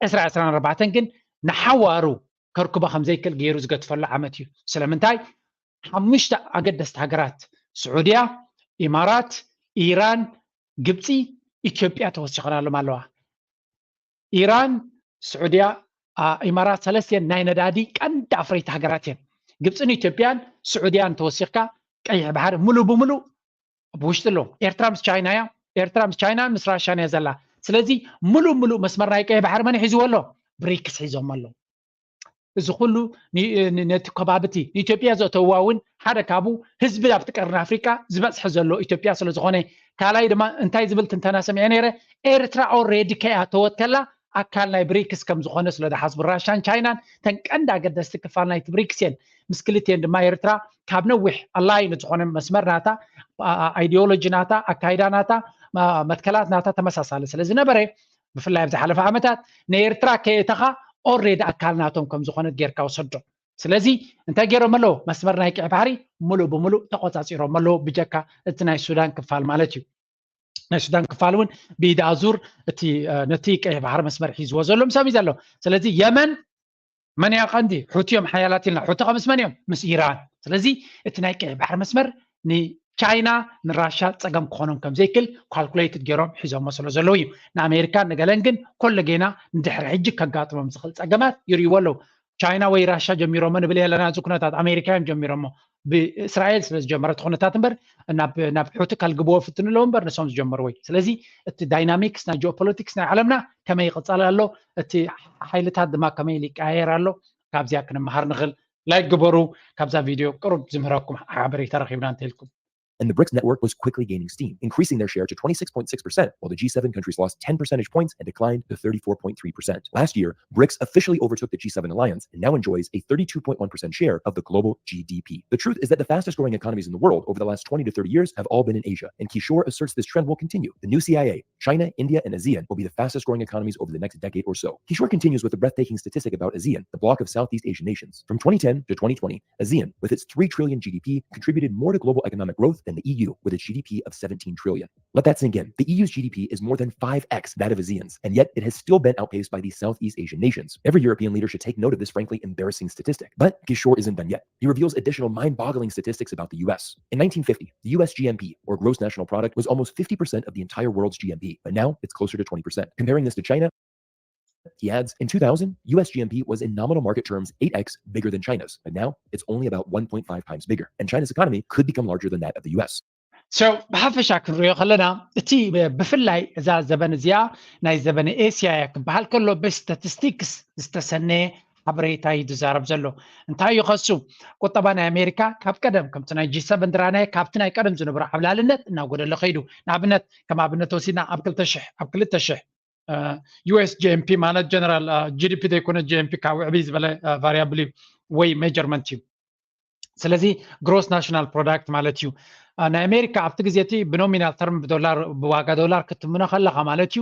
ዕስራ ዕስራን ኣርባዕተን ግን ንሓዋሩ ከርክቦ ከም ዘይክእል ገይሩ ዝገትፈሉ ዓመት እዩ። ስለምንታይ? ሓሙሽተ ኣገደስቲ ሃገራት ስዑድያ፣ ኢማራት፣ ኢራን፣ ግብፂ፣ ኢትዮጵያ ተወሲኸናሎም ኣለዋ። ኢራን፣ ስዑድያ፣ ኢማራት ሰለስቲአን ናይ ነዳዲ ቀንዲ ኣፍረይቲ ሃገራት እየን። ግብፅን ኢትዮጵያን ስዑድያን ተወሲኽካ ቀይሕ ባሕሪ ሙሉእ ብሙሉእ ኣብ ውሽጢ ኣለዉ። ኤርትራ ምስ ቻይና እያ። ኤርትራ ምስ ቻይናን ምስ ራሻን እያ ዘላ። ስለዚ ሙሉእ ሙሉእ መስመር ናይ ቀይሕ ባሕሪ መን ሒዝዎ ኣሎ? ብሪክስ ሒዞም ኣለዉ። እዚ ኩሉ ነቲ ከባቢ እቲ ንኢትዮጵያ ዘእተውዋ እውን ሓደ ካብኡ ህዝቢ ኣብቲ ቀርኒ ኣፍሪቃ ዝበፅሐ ዘሎ ኢትዮጵያ ስለ ዝኾነ፣ ካልኣይ ድማ እንታይ ዝብል ትንተና ሰሚዐ ነይረ፣ ኤርትራ ኦሬዲ ከይኣተወት ከላ ኣካል ናይ ብሪክስ ከም ዝኾነ ስለ ዝሓስቡ ራሻን ቻይናን ተን ቀንዲ ኣገደስቲ ክፋል ናይቲ ብሪክስ እየን። ምስ ክልቲኤን ድማ ኤርትራ ካብ ነዊሕ ኣላይን ዝኾነ መስመር ናታ፣ ኣይዲዮሎጂ ናታ፣ ኣካይዳ ናታ፣ መትከላት ናታ ተመሳሳሊ ስለ ዝነበረ ብፍላይ ኣብ ዝሓለፈ ዓመታት ንኤርትራ ከየእተኻ ኦሬዲ ኣካል ናቶም ከም ዝኾነት ጌርካ ወሰዶ። ስለዚ እንታይ ገይሮም ኣለዉ? መስመር ናይ ቀይሕ ባሕሪ ሙሉእ ብሙሉእ ተቆፃፂሮም ኣለዉ ብጀካ እቲ ናይ ሱዳን ክፋል ማለት እዩ። ናይ ሱዳን ክፋል እውን ብኢድ ኣዙር እቲ ነቲ ቀይሕ ባሕሪ መስመር ሒዝዎ ዘሎ ምሳም እዩ ዘሎ። ስለዚ የመን መን እያ ቀንዲ? ሑቲ እዮም ሓያላት ኢልና። ሑቲ ከምስ መን እዮም? ምስ ኢራን። ስለዚ እቲ ናይ ቀይሕ ባሕሪ መስመር ንቻይና ንራሻ ፀገም ክኾኖም ከም ዘይክል ካልኩሌትድ ገይሮም ሒዞሞ ስለ ዘለዉ እዩ። ንኣሜሪካን ንገለን ግን ኮሎ ጌና ንድሕሪ ሕጂ ከጋጥሞም ዝኽእል ፀገማት ይርእይዎ ኣለዉ። ቻይና ወይ ራሻ ጀሚሮሞ ንብል የለና። እዚ ኩነታት ኣሜሪካ እዮም ጀሚሮሞ። ብእስራኤል ስለ ዝጀመረ እቲ ኩነታት እምበር ናብ ናብ ሑቲ ከልግብዎ ፍትኑ ኣለዉ እምበር ንሶም ዝጀመርዎ እዩ። ስለዚ እቲ ዳይናሚክስ ናይ ጂኦፖለቲክስ ናይ ዓለምና ከመይ ይቕፀል ኣሎ፣ እቲ ሓይልታት ድማ ከመይ ኢሉ ይቀያየር ኣሎ፣ ካብዚኣ ክንመሃር ንኽእል። ላይክ ግበሩ። ካብዛ ቪድዮ ቅሩብ ዝምህረኩም ሓበሬታ ረኺብና እንተኢልኩም። And the brics network was quickly gaining steam, increasing their share to twenty-six point six percent, while the G seven countries lost ten percentage points and declined to thirty-four point three percent. Last year, brics officially overtook the G seven alliance and now enjoys a thirty-two point one percent share of the global G D P. The truth is that the fastest growing economies in the world over the last twenty to thirty years have all been in Asia, and Kishore asserts this trend will continue. The new C I A, China, India, and ASEAN will be the fastest growing economies over the next decade or so. Kishore continues with a breathtaking statistic about ASEAN, the bloc of Southeast Asian nations. From twenty ten to twenty twenty, ASEAN, with its three trillion G D P, contributed more to global economic growth than the E U, with its G D P of seventeen trillion. Let that sink in. The E U's G D P is more than five x that of ASEAN's, and yet it has still been outpaced by these Southeast Asian nations. Every European leader should take note of this frankly embarrassing statistic. But Kishore isn't done yet. He reveals additional mind boggling statistics about the U S. In nineteen fifty, the U S G N P, or gross national product, was almost fifty percent of the entire world's G N P, but now it's closer to twenty percent. Comparing this to China, he adds, in two thousand, U S G N P was in nominal market terms eight x bigger than China's, but now it's only about one point five times bigger, and China's economy could become larger than that of the U S. So ብሓፈሻ ክንሪኦ ከለና እቲ ብፍላይ እዛ ዘበን እዚኣ ናይ ዘበነ ኤስያ እያ ክበሃል ከሎ ብስታቲስቲክስ ዝተሰነየ ሓበሬታ እዩ ዝዛረብ ዘሎ። እንታይ እዩ ከሱ? ቁጠባ ናይ ኣሜሪካ ካብ ቀደም ከምቲ ናይ ጂ ሰቨን ድራናየ ካብቲ ናይ ቀደም ዝነበረ ዓብላልነት እናጎደለ ከይዱ። ንኣብነት ከም ኣብነት ወሲድና ኣብ ክልተ ሽሕ ኣብ ክልተ ሽሕ ዩኤስ ጂኤምፒ ማለት ጀነራል ጂዲፒ ዘይኮነ ጂኤምፒ ካብ ዕብይ ዝበለ ቫሪያብል እዩ ወይ ሜጀርመንት እዩ። ስለዚ ግሮስ ናሽናል ፕሮዳክት ማለት እዩ። ናይ ኣሜሪካ ኣብቲ ግዜ እቲ ብኖሚናል ተርም ብዶላር ብዋጋ ዶላር ክትምኖ ከለካ ማለት እዩ።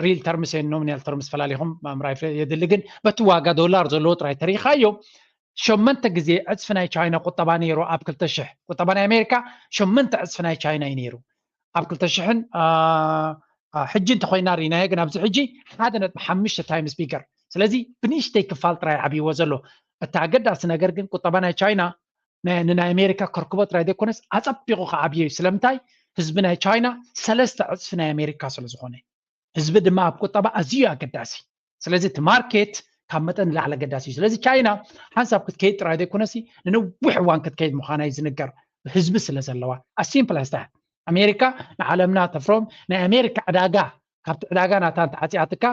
ሪል ተርምስ ን ኖሚናል ተርምስ ፈላሊኹም ምራይ የድሊ፣ ግን በቲ ዋጋ ዶላር ዘለዎ ጥራይ ተሪኻዮ ሸመንተ ግዜ ዕፅፊ ናይ ቻይና ቁጠባ ነይሩ። ኣብ ክልተ ሽሕ ቁጠባ ናይ ኣሜሪካ ሸመንተ ዕፅፊ ናይ ቻይና እዩ ነይሩ። ኣብ ክልተ ሽሕን ሕጂ እንተኮይና ርኢናዮ፣ ግን ኣብዚ ሕጂ ሓደ ነጥቢ ሓሙሽተ ታይምስ ቢገር። ስለዚ ብንእሽተይ ክፋል ጥራይ ዓብይዎ ዘሎ። እቲ ኣገዳሲ ነገር ግን ቁጠባ ናይ ቻይና ንናይ ኣሜሪካ ከርክቦ ጥራይ ዘይኮነስ ኣፀቢቑ ክዓብዮ እዩ። ስለምንታይ? ህዝቢ ናይ ቻይና ሰለስተ ዕፅፊ ናይ ኣሜሪካ ስለዝኾነ፣ ህዝቢ ድማ ኣብ ቁጠባ ኣዝዩ ኣገዳሲ። ስለዚ እቲ ማርኬት ካብ መጠን ንላዕሊ ኣገዳሲ እዩ። ስለዚ ቻይና ሓንሳብ ክትከይድ ጥራይ ዘይኮነሲ ንነዊሕ እዋን ክትከይድ ምዃና እዩ ዝንገር፣ ህዝቢ ስለ ዘለዋ። As simple as that። ኣሜሪካ ንዓለምና ተፍሮም ናይ ኣሜሪካ ዕዳጋ ካብቲ ዕዳጋ ናታ እንተዓፅያትካ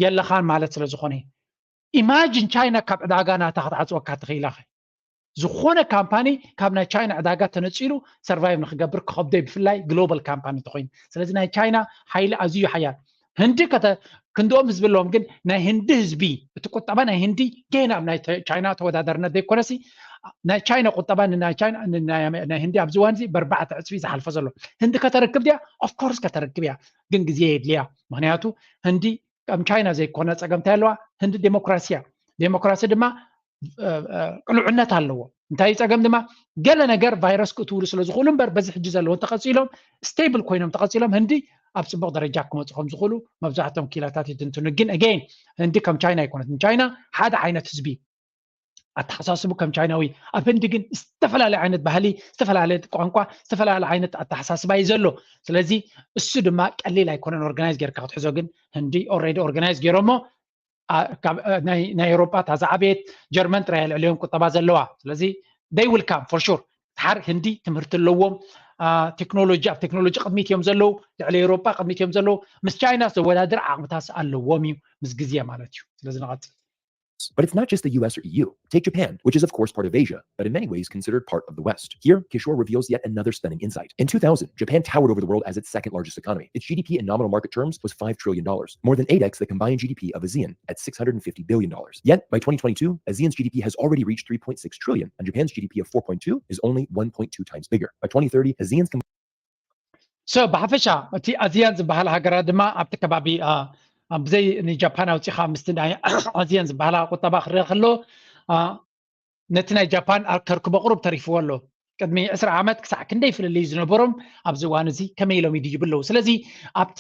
የለኻን ማለት ስለ ዝኾነ። ኢማጂን ቻይና ካብ ዕዳጋ ናታ ክትዓፅወካ ትኽኢላ ኸ? ዝኾነ ካምፓኒ ካብ ናይ ቻይና ዕዳጋ ተነፂሉ ሰርቫይቭ ንክገብር ክኸብዶ እዩ፣ ብፍላይ ግሎባል ካምፓኒ እንተኮይኑ። ስለዚ ናይ ቻይና ሓይሊ ኣዝዩ ሓያል። ህንዲ ከተ ክንድኦም ህዝቢ ኣለዎም፣ ግን ናይ ህንዲ ህዝቢ እቲ ቁጠባ ናይ ህንዲ ገና ኣብ ናይ ተ- ቻይና ተወዳደርነት ዘይኮነሲ ናይ ቻይና ቁጠባ ንናይ ቻይና ንናይ ኣመ- ናይ ህንዲ ኣብዚ እዋን እዚ በርባዕተ ዕፅፊ ዝሓልፎ ዘሎ። ህንዲ ከተረክብ ድያ? ኦፍኮርስ ከተረክብ እያ፣ ግን ግዜ የድልያ። ምክንያቱ ህንዲ ከም ቻይና ዘይኮነ ፀገም እንታይ ኣለዋ? ህንዲ ዴሞክራሲ እያ። ዴሞክራሲ ድማ ቅኑዕነት ኣለዎ። እንታይ ጸገም ድማ ገለ ነገር ቫይረስ ክትውሉ ስለ ዝኽእሉ እምበር በዚ ሕጂ ዘለዎ እንተቐጺሎም ስቴብል ኮይኖም ተቐጺሎም ህንዲ ኣብ ጽቡቕ ደረጃ ክመጹ ከም ዝኽእሉ መብዛሕቶም ክኢላታት ይትንትኑ። ግን ኣገይን ህንዲ ከም ቻይና ኣይኮነትን። ቻይና ሓደ ዓይነት ህዝቢ ኣተሓሳስቡ ከም ቻይናዊ። ኣብ ህንዲ ግን ዝተፈላለየ ዓይነት ባህሊ፣ ዝተፈላለየ ቋንቋ፣ ዝተፈላለየ ዓይነት ኣተሓሳስባ እዩ ዘሎ። ስለዚ እሱ ድማ ቀሊል ኣይኮነን ኦርጋናይዝ ጌርካ ክትሕዞ። ግን ህንዲ ኦልሬዲ ኦርጋናይዝ ገይሮሞ ናይ ኤውሮጳ እታ ዝዓበየት ጀርመን ጥራይ ልዕሊኦም ቁጠባ ዘለዋ። ስለዚ they will come for sure። ሓር ህንዲ ትምህርቲ ኣለዎም፣ ቴክኖሎጂ ኣብ ቴክኖሎጂ ቅድሚት እዮም ዘለዉ፣ ልዕሊ ኤውሮጳ ቅድሚት እዮም ዘለዉ። ምስ ቻይና ዘወዳድር ዓቕምታት ኣለዎም እዩ ምስ ግዜ ማለት እዩ። ስለዚ ንቐጽል። But it's not just the U S or E U. Take Japan, which is of course part of Asia, but in many ways considered part of the West. Here, Kishore reveals yet another stunning insight. In two thousand, Japan towered over the world as its second largest economy. Its G D P in nominal market terms was five trillion dollars, more than eight x the combined G D P of ASEAN at six hundred fifty billion dollars. Yet, by twenty twenty-two, ASEAN's G D P has already reached three point six trillion, and Japan's G D P of four point two is only one point two times bigger. By twenty thirty, ASEAN's com- So ብሓፈሻ እቲ ኣዚያን ዝበሃል ሃገራት ድማ ኣብቲ ከባቢ ብዘይ ንጃፓን ኣውፂኻ ምስቲ ናይ ኣዚያን ዝበሃላ ቁጠባ ክረአ ከሎ ነቲ ናይ ጃፓን ከርክቦ ቁሩብ ተሪፍዎ ኣሎ። ቅድሚ ዕስራ ዓመት ክሳዕ ክንደይ ፍልልይ ዝነበሮም ኣብዚ እዋን እዚ ከመይ ኢሎም ይድይቡ ኣለዉ። ስለዚ ኣብቲ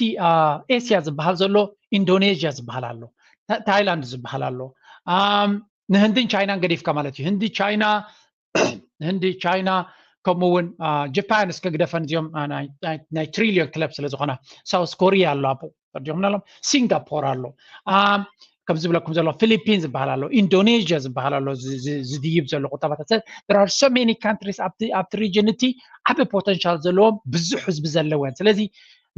ኤስያ ዝበሃል ዘሎ ኢንዶኔዥያ ዝበሃል ኣሎ፣ ታይላንድ ዝበሃል ኣሎ። ንህንድን ቻይናን ገዲፍካ ማለት እዩ። ህንዲ ቻይና ህንዲ ቻይና ከምኡ እውን ጃፓን እስከ ግደፈን እዚኦም ናይ ትሪሊዮን ክለብ ስለ ዝኾና። ሳውስ ኮሪያ ኣሎ ኣብኡ ተርዲኹም ኣለዎም። ሲንጋፖር ኣሎ። ከም ዝብለኩም ዘሎ ፊሊፒን ዝበሃል ኣሎ፣ ኢንዶኔዥያ ዝበሃል ኣሎ፣ ዝድይብ ዘሎ ቁጠባታት። There are so many countries ኣብቲ region እቲ ዓቢ ፖተንሻል ዘለዎም ብዙሕ ህዝቢ ዘለወን። ስለዚ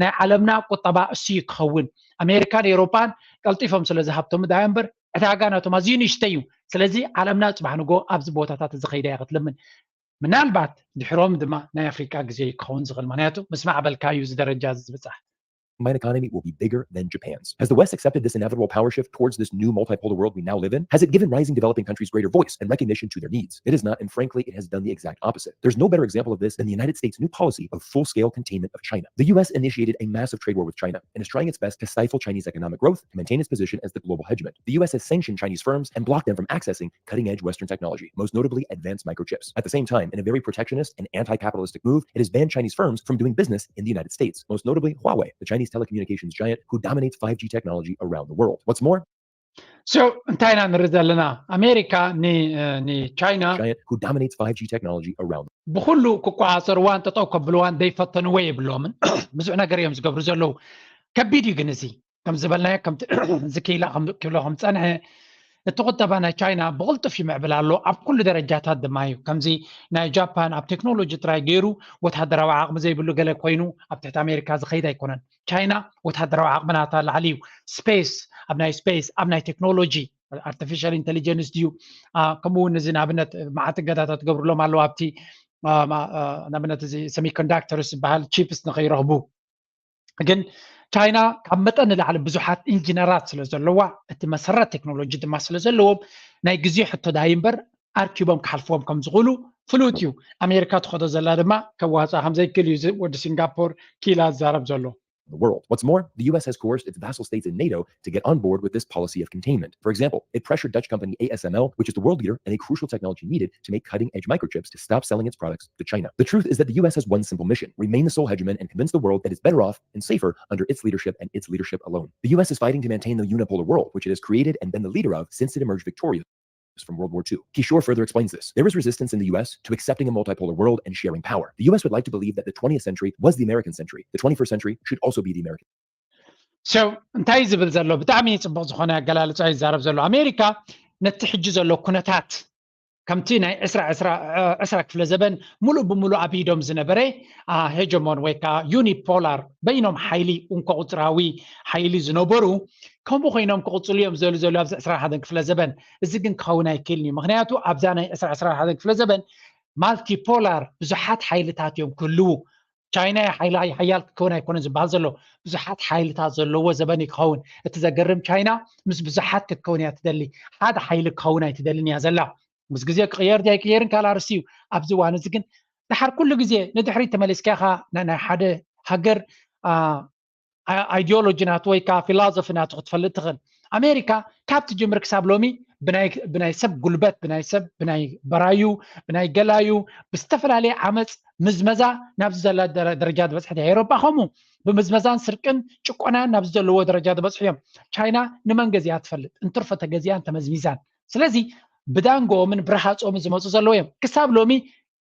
ናይ ዓለምና ቁጠባ እሱ እዩ ክኸውን። ኣሜሪካን ኤውሮጳን ቀልጢፎም ስለ ዝሃብቶም ዳያ እምበር ዕዳጋ ናቶም ኣዝዩ ንእሽተይ እዩ። ስለዚ ዓለምና ጽባሕ ንጎ ኣብዚ ቦታታት እዚ ከይዳ እያ ክትልምን። ምናልባት ድሕሮም ድማ ናይ ኣፍሪቃ ግዜ ክኸውን ዝኽእል፣ ምክንያቱ ምስ ማዕበልካ እዩ እዚ ደረጃ እዚ ዝብጻሕ። My economy will be bigger than Japan's. Has the West accepted this inevitable power shift towards this new multipolar world we now live in? Has it given rising developing countries greater voice and recognition to their needs? It is not, and frankly, it has done the exact opposite. There's no better example of this than the United States' new policy of full scale containment of China. The U S initiated a massive trade war with China and is trying its best to stifle Chinese economic growth to maintain its position as the global hegemon. The U S has sanctioned Chinese firms and blocked them from accessing cutting edge Western technology, most notably advanced microchips. At the same time, in a very protectionist and anti capitalistic move, it has banned Chinese firms from doing business in the United States, most notably Huawei, the Chinese telecommunications giant who dominates five G technology around the world. What's more, So እንታይ ኢና ንርኢ ዘለና? ኣሜሪካ ንቻይና giant who dominates five G technology around ብኩሉ ክቆፃፀርዋን ጠጠው ከብልዋን ዘይፈተንዎ የብሎምን። ብዙሕ ነገር እዮም ዝገብሩ ዘለዉ። ከቢድ እዩ ግን እዚ ከም ዝበልናዮ ከምቲ እዚ ክኢላ ክብሎ ከም ዝፀንሐ እቲ ቁጠባ ናይ ቻይና ብቕልጡፍ ይምዕብል ኣሎ። ኣብ ኩሉ ደረጃታት ድማ እዩ። ከምዚ ናይ ጃፓን ኣብ ቴክኖሎጂ ጥራይ ገይሩ ወታደራዊ ዓቕሚ ዘይብሉ ገለ ኮይኑ ኣብ ትሕቲ ኣሜሪካ ዝኸይድ ኣይኮነን። ቻይና ወታደራዊ ዓቕሚ ናታ ላዕሊ እዩ። ስፔስ፣ ኣብ ናይ ስፔስ፣ ኣብ ናይ ቴክኖሎጂ፣ ኣርቲፊሻል ኢንቴሊጀንስ ድዩ፣ ከምኡ እውን እዚ ንኣብነት መዓት እገዳታት ትገብርሎም ኣለዉ ኣብቲ ንኣብነት እዚ ሰሚኮንዳክተርስ ዝበሃል ቺፕስ ንኸይረኽቡ። ግን ቻይና ካብ መጠን ንላዕሊ ብዙሓት ኢንጂነራት ስለ ዘለዋ፣ እቲ መሰረት ቴክኖሎጂ ድማ ስለ ዘለዎም፣ ናይ ግዜ ሕቶ ዳይ እምበር ኣርኪቦም ክሓልፍዎም ከም ዝኽእሉ ፍሉጥ እዩ። ኣሜሪካ ትኸዶ ዘላ ድማ ከዋፃ ከም ዘይክእል እዩ ወዲ ሲንጋፖር ኪላ ዝዛረብ ዘሎ። The world. What's more, the U S has coerced its vassal states in NATO to get on board with this policy of containment. For example, it pressured Dutch company A S M L, which is the world leader and a crucial technology needed to make cutting edge microchips, to stop selling its products to China. The truth is that the U S has one simple mission: remain the sole hegemon and convince the world that it's better off and safer under its leadership and its leadership alone. The U S is fighting to maintain the unipolar world, which it has created and been the leader of since it emerged victorious from World War Two. Kishore further explains this. There is resistance in the U S to accepting a multipolar world and sharing power. The U S would like to believe that the twentieth century was the American century. The twenty-first century should also be the American. So እንታይ ዝብል ዘሎ? ብጣዕሚ ፅቡቕ ዝኾነ ኣገላልፃ ይዛረብ ዘሎ። ኣሜሪካ ነቲ ሕጂ ዘሎ ኩነታት ከምቲ ናይ ዕስራ ክፍለ ዘበን ሙሉእ ብሙሉእ ኣብ ኢዶም ዝነበረ ሄጀሞን ወይ ከዓ ዩኒፖላር በይኖም ሓይሊ እንኮ ቁፅራዊ ሓይሊ ዝነበሩ ከምኡ ኮይኖም ክቕፅሉ እዮም ዘሉ ዘሉ ኣብዚ ዕስራ ሓደን ክፍለ ዘበን። እዚ ግን ክኸውን ኣይክእልን እዩ። ምክንያቱ ኣብዛ ናይ ዕስራ ዕስራ ሓደን ክፍለ ዘበን ማልቲፖላር ብዙሓት ሓይልታት እዮም ክህልዉ። ቻይና ሓያል ክትከውን ኣይኮነን ዝበሃል ዘሎ፣ ብዙሓት ሓይልታት ዘለዎ ዘበን እዩ ክኸውን። እቲ ዘገርም ቻይና ምስ ብዙሓት ክትከውን እያ ትደሊ፣ ሓደ ሓይሊ ክኸውን ኣይትደልን እያ ዘላ። ምስ ግዜ ክቕየር ድያ ኣይቅየርን ካልእ ኣርእስቲ እዩ። ኣብዚ እዋን እዚ ግን ድሓር ኩሉ ግዜ ንድሕሪት ተመሊስካ ኢኻ ናይ ሓደ ሃገር ኣይዲዮሎጂ ናቱ ወይ ከዓ ፊሎዞፊ ናቱ ክትፈልጥ ትኽእል። ኣሜሪካ ካብ ትጅምር ክሳብ ሎሚ ብናይ ሰብ ጉልበት፣ ብናይ ሰብ፣ ብናይ በራዩ፣ ብናይ ገላዩ፣ ብዝተፈላለየ ዓመፅ ምዝመዛ ናብዚ ዘላ ደረጃ ዝበፅሐት እያ። ኤሮጳ ከምኡ ብምዝመዛን ስርቅን ጭቆናን ናብዚ ዘለዎ ደረጃ ዝበፅሑ እዮም። ቻይና ንመን ገዚኣ ትፈልጥ? እንትርፎ ተገዚኣን ተመዝሚዛን። ስለዚ ብዳንጎኦምን ብረሃፆምን ዝመፁ ዘለዉ እዮም። ክሳብ ሎሚ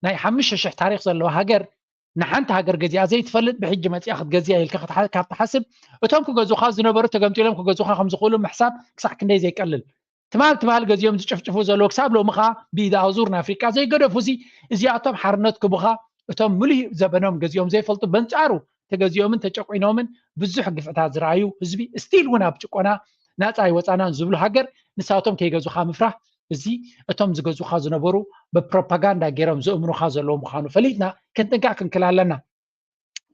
ናይ ሓሙሽተ ሽሕ ታሪክ ዘለዋ ሃገር ንሓንቲ ሃገር ገዚኣ ዘይትፈልጥ ብሕጂ መፂኣ ክትገዚኣ ኢልካ ካብ ትሓስብ እቶም ክገዙኻ ዝነበሩ ተገምጢሎም ክገዙኻ ከምዝኽእሉ ምሕሳብ ክሳዕ ክንደይ ዘይቀልል። ትማል ትማል ገዚኦም ዝጭፍጭፉ ዘለዉ ክሳብ ሎሚ ከዓ ብኢድ ኣዙር ንኣፍሪቃ ዘይገደፉ ሲ እዚኣቶም ሓርነት ክቡኻ እቶም ምሉእ ዘበኖም ገዚኦም ዘይፈልጡ በንፃሩ ተገዚኦምን ተጨቂኖምን ብዙሕ ግፍዕታት ዝረኣዩ ህዝቢ ስቲል እውን ኣብ ጭቆና ናፃ ኣይወፃናን ዝብሉ ሃገር ንሳቶም ከይገዙኻ ምፍራህ እዚ እቶም ዝገዙኻ ዝነበሩ ብፕሮፓጋንዳ ገይሮም ዝእምኑኻ ዘለዉ ምዃኑ ፈሊጥና ክንጥንቀቅ ክንክል ኣለና።